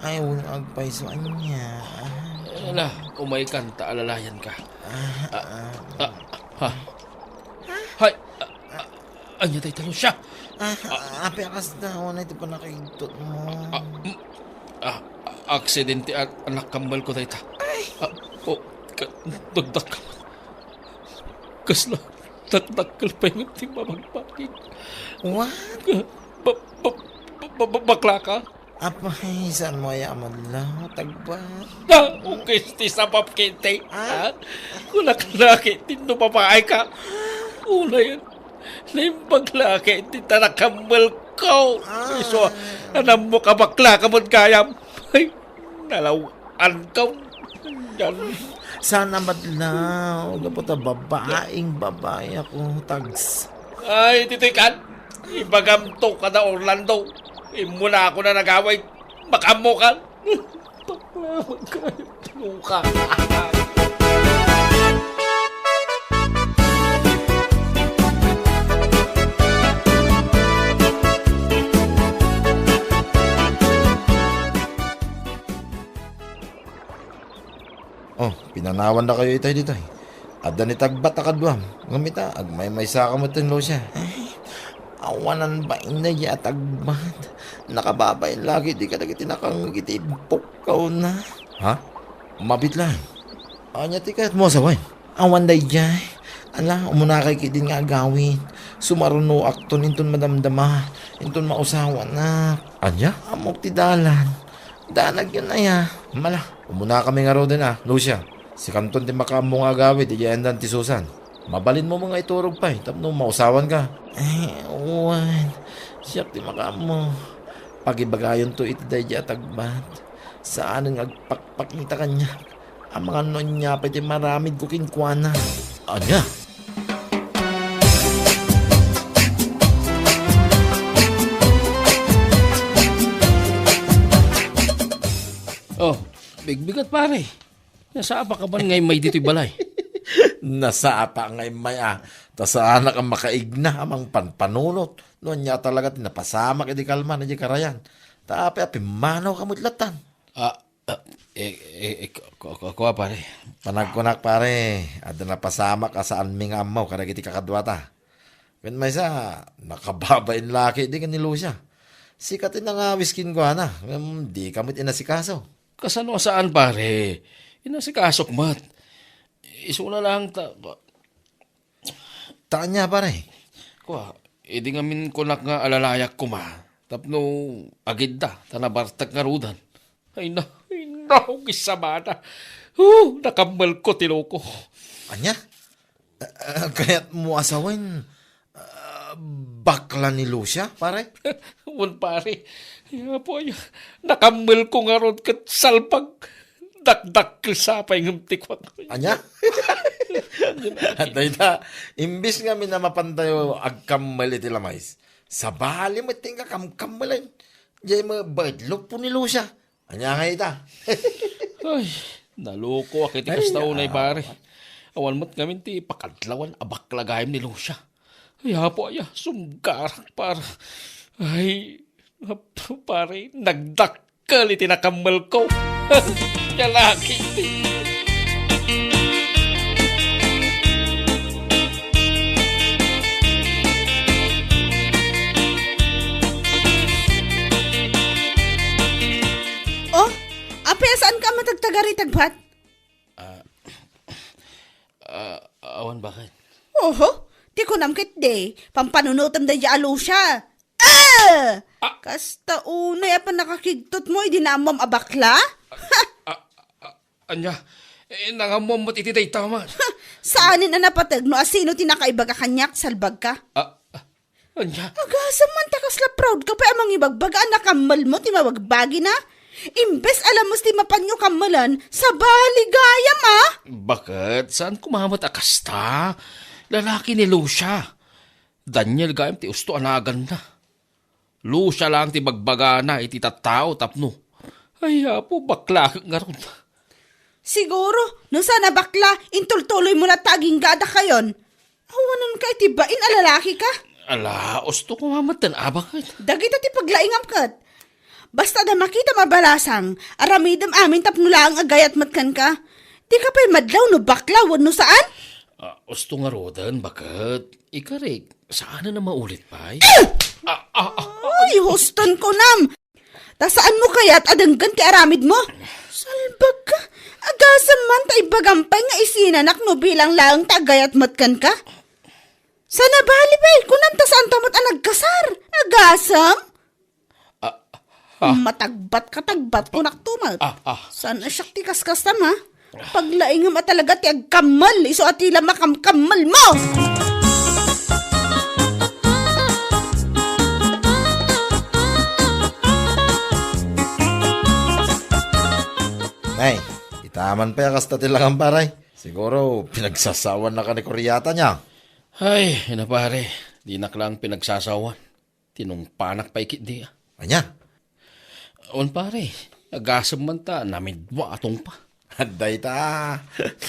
Ay, wen, agpayso ania. Ala, umaykan ta alalayanka. Ah, Ah, ah. ah, ha? Hay, ah, ah, ania dayta, Lucia? Ah, ah, apay a kasta, unay ti pannakaigtutmo. Ah, mm, ah, aksidente a, a nakammalko dayta. Ay! Ah, oh, ka, dagdag ka. Kasla, dakdakkel pay met ti mabagbaking. What? Ka, ba, ba, ba, ba, ba, bakla ka? Apay, saan mo aya a madlaw, Tagbat? Ah, ukis ti sapap kiti, Ah? ha? Kunak laki ti no babae ka. Unayen, naimbag laki ti tanakambel ko. Ah. Isu, anam mo ka bakla ka man gayam. Ay, nalaw-an ka. Yan. Saan a madlaw, gapu ta babaeng babae ako, Tags. Ay, titikan. Ibagam to kada Orlando. Immuna ako na nagaway. Makaammo ka. Bakla, magkayot ka. Oh, pinanawandakayo itay ditoy. Adda ni Tagbat a kaduam. Ngem ita, agmaymaysaka met ken Lucia. Ay, awanan bain daydiay a Tagbat. Nakababain lagi ti kadagiti nakangngeg iti ibbukko na. Ha? Mabit laeng. Ania ti kayatmo a sawen? Awan daydiay. Ala, umunakay ketdin nga agawid. Sumarunoakton inton madamdama, inton mausawanak. Ania? Ammok ti dalan. Danagyon aya. Mala, umunakami ngaruden a, Lucia. Sikanton ti makaammo nga agawid idiay ayandan ti Susan. Mabalinmo nga iturog pay tapno mausawanka. Ay, wen. Siak ti makaammo. Pagibagayonto iti daydiay a Tagbat. Saanen nga agpakpakita kaniak. Amangan no ania pay ti maramidko kenkuana. Ania? Oh, bigbigat, pare. Nasapa ka ban nga immay ditoy balay? Nasapa nga immay, a. Ta saanak a makaigna a mangpanpanunot no ania talaga ti napasamak idi kalman idiay karayan. Ta apay a pimmanaw ka met lattan? Ah, ah, eh, eh, eh, ku-, ku-, ku-, kua, pare. Panagkunak, pare, adda napasamak a saanmi nga ammo kadagiti kakaduata. Ken maysa, nakababain laki idi ken ni Lucia. Sika ti nangawis kenkuana, ngem dika met inasikaso. Kasano a saan, pare? Inasikasok met. Isuna lang ta, Ta ania, pare? Kua, idi ngamin kunak nga alalayak koma, tapno agidda, ta nabartek ngaruden. Ay na, ay na, gisabana. Oh, nakammalko ti loko. Ania? Ah, kayatmo a sawen, ah, bakla ni Lucia, pare? Wen, pare. Ay, apo, ay, nakammalko ngarud ket salpag. Dakdakkel sa pay ngem ti kuak. Ania? Dayta, imbis ngamin a mapantayo agkammel iti lamayes, sabali met ti inka kamkammelen. Diay met baet luppo ni Lucia. Ania nga ita? Ay, nalukoak iti Ay, kasta unay, ah. pare. Awan met ngamin ti pakadlawan a bakla gayam ni Lucia. Ay, apo aya, sumgarak, pare. Ay, pare, nagdak- Kel iti nakammelko. Lalaki. Oh, apay a saanka a matagtagari, Tagbat? Ah, ah, awan, bakit? Oho, ti kunam ketdi, pampanunotem daydiay a Lucia. Ah! Ah! Kasta unay a pannakakigtotmo idi naammom a bakla? Ha! Ah, ah, ania? Eh, nangammuam met iti dayta man. Saanen a napateg no asino ti nakaibaga kaniak, salbagka. Ah, ah, ania? Agasem man ta kasla proud ka pay a mangibagbaga a nakammelmo ti mabagbagina. Imbes a lames ti mapanyo kammelen, sabali gayam, ah! Baket, saan koma met a kasta? Lalaki ni Lucia. Daniel gayam ti usto a naganna. Lucia lang ti bagbagana iti tattao tapno. Ay, Apo, baklakek ngarud. Siguro, no saan a bakla, intultuloy mo latta agingga a dakayon. Awanan ka iti bain a lalaki ka. Ala, usto ko nga met ten, a, baket. Dagita ti paglaingam ket. Basta da makita mabalasang, aramidem amin tapno laeng agayat met kenka. Di ka pay madlaw no bakla wenno saan? Ah, usto ngaruden, baket. Ikarik, saan na maulit pay? Ah, ah, ah, ah. Ay, huston ko nam! Ta saan mo kayat a denggen ti aramid mo? Salbag ka! Agasem man ta ibagam pay nga isinanak no bilang laeng ta agayat met kenka. Sana bali pay, kunam ta saan ta met a nagkasar. Agasem? Ah, ah. Matagbat ka, tagbat ko, naktumat. Ah, ah. Saan a siak ti kaskasam, ha? Paglaingem a talaga ti agkammel, isu a ti la makamkammel mo! Nay, itaman pay a kasta ti langam, pare. Siguro, pinagsasawan na ka ni Kuryata niya. Ay, ina pare, dinak lang pinagsasawan. Tinungpanak pay ketdi, a. Ania? Wen, pare, agasem man ta namidua a tungpa. Dayta,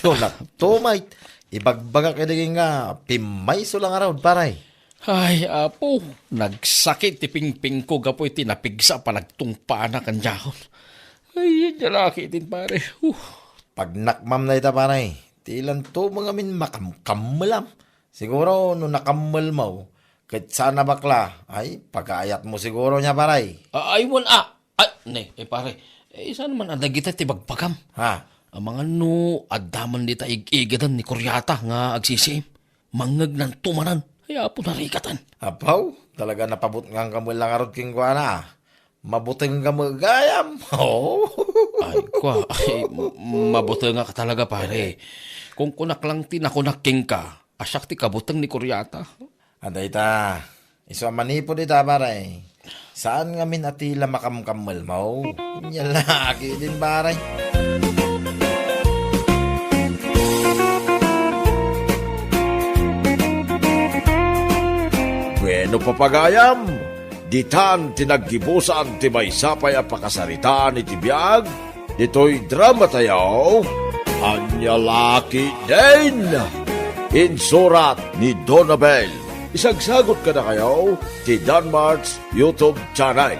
no nagtumay, ibagbagak idi nga pimmayso lang ngarud, pare. Ay, Apo, nagsakit ti pingpingko gapu iti napigsa a panagtungpana kaniakon. Ay, ania la ketdin, pare. Uh. Pagnakmam dayta, pare. Ti lanto mo ngamin makamkammelam. Siguro no nakammelmo, ket saan a bakla, ay, pagaayatmo siguro nia, pare. A-, ay, wen, a, ay, ne, eh, pare, eh, saan man a dagita ti bagbagam? Ha? Amangan no adda man dita ig-igadan ni Kuryata nga agsisiim. Mangngeg nanto manen. Ay, Apo, narikatan. Apaw, talaga napabutngam ka met la ngarud kenkuana. Mabuteng ka met gayam. Oh. Ay, kua, ay, m-, mabutengak talaga, pare. Kunkunak lang ti nakunak kenka, a siak ti kabuteng ni Kuryata. Adayta, isu a manipud ita, pare. Saan ngamin a ti la makamkammelmo? Ania la ketdin, pare. Bueno, papagayam, ditan ti naggibusan ti maysa pay a pakasaritaan iti biag ditoy dramatayo, Ania la ketdin? Insurat ni Donabel. Isagsagut kadakayo ti Danmart's YouTube channel.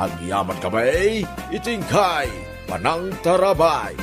Agyaman kami iti inkay panangtarabay.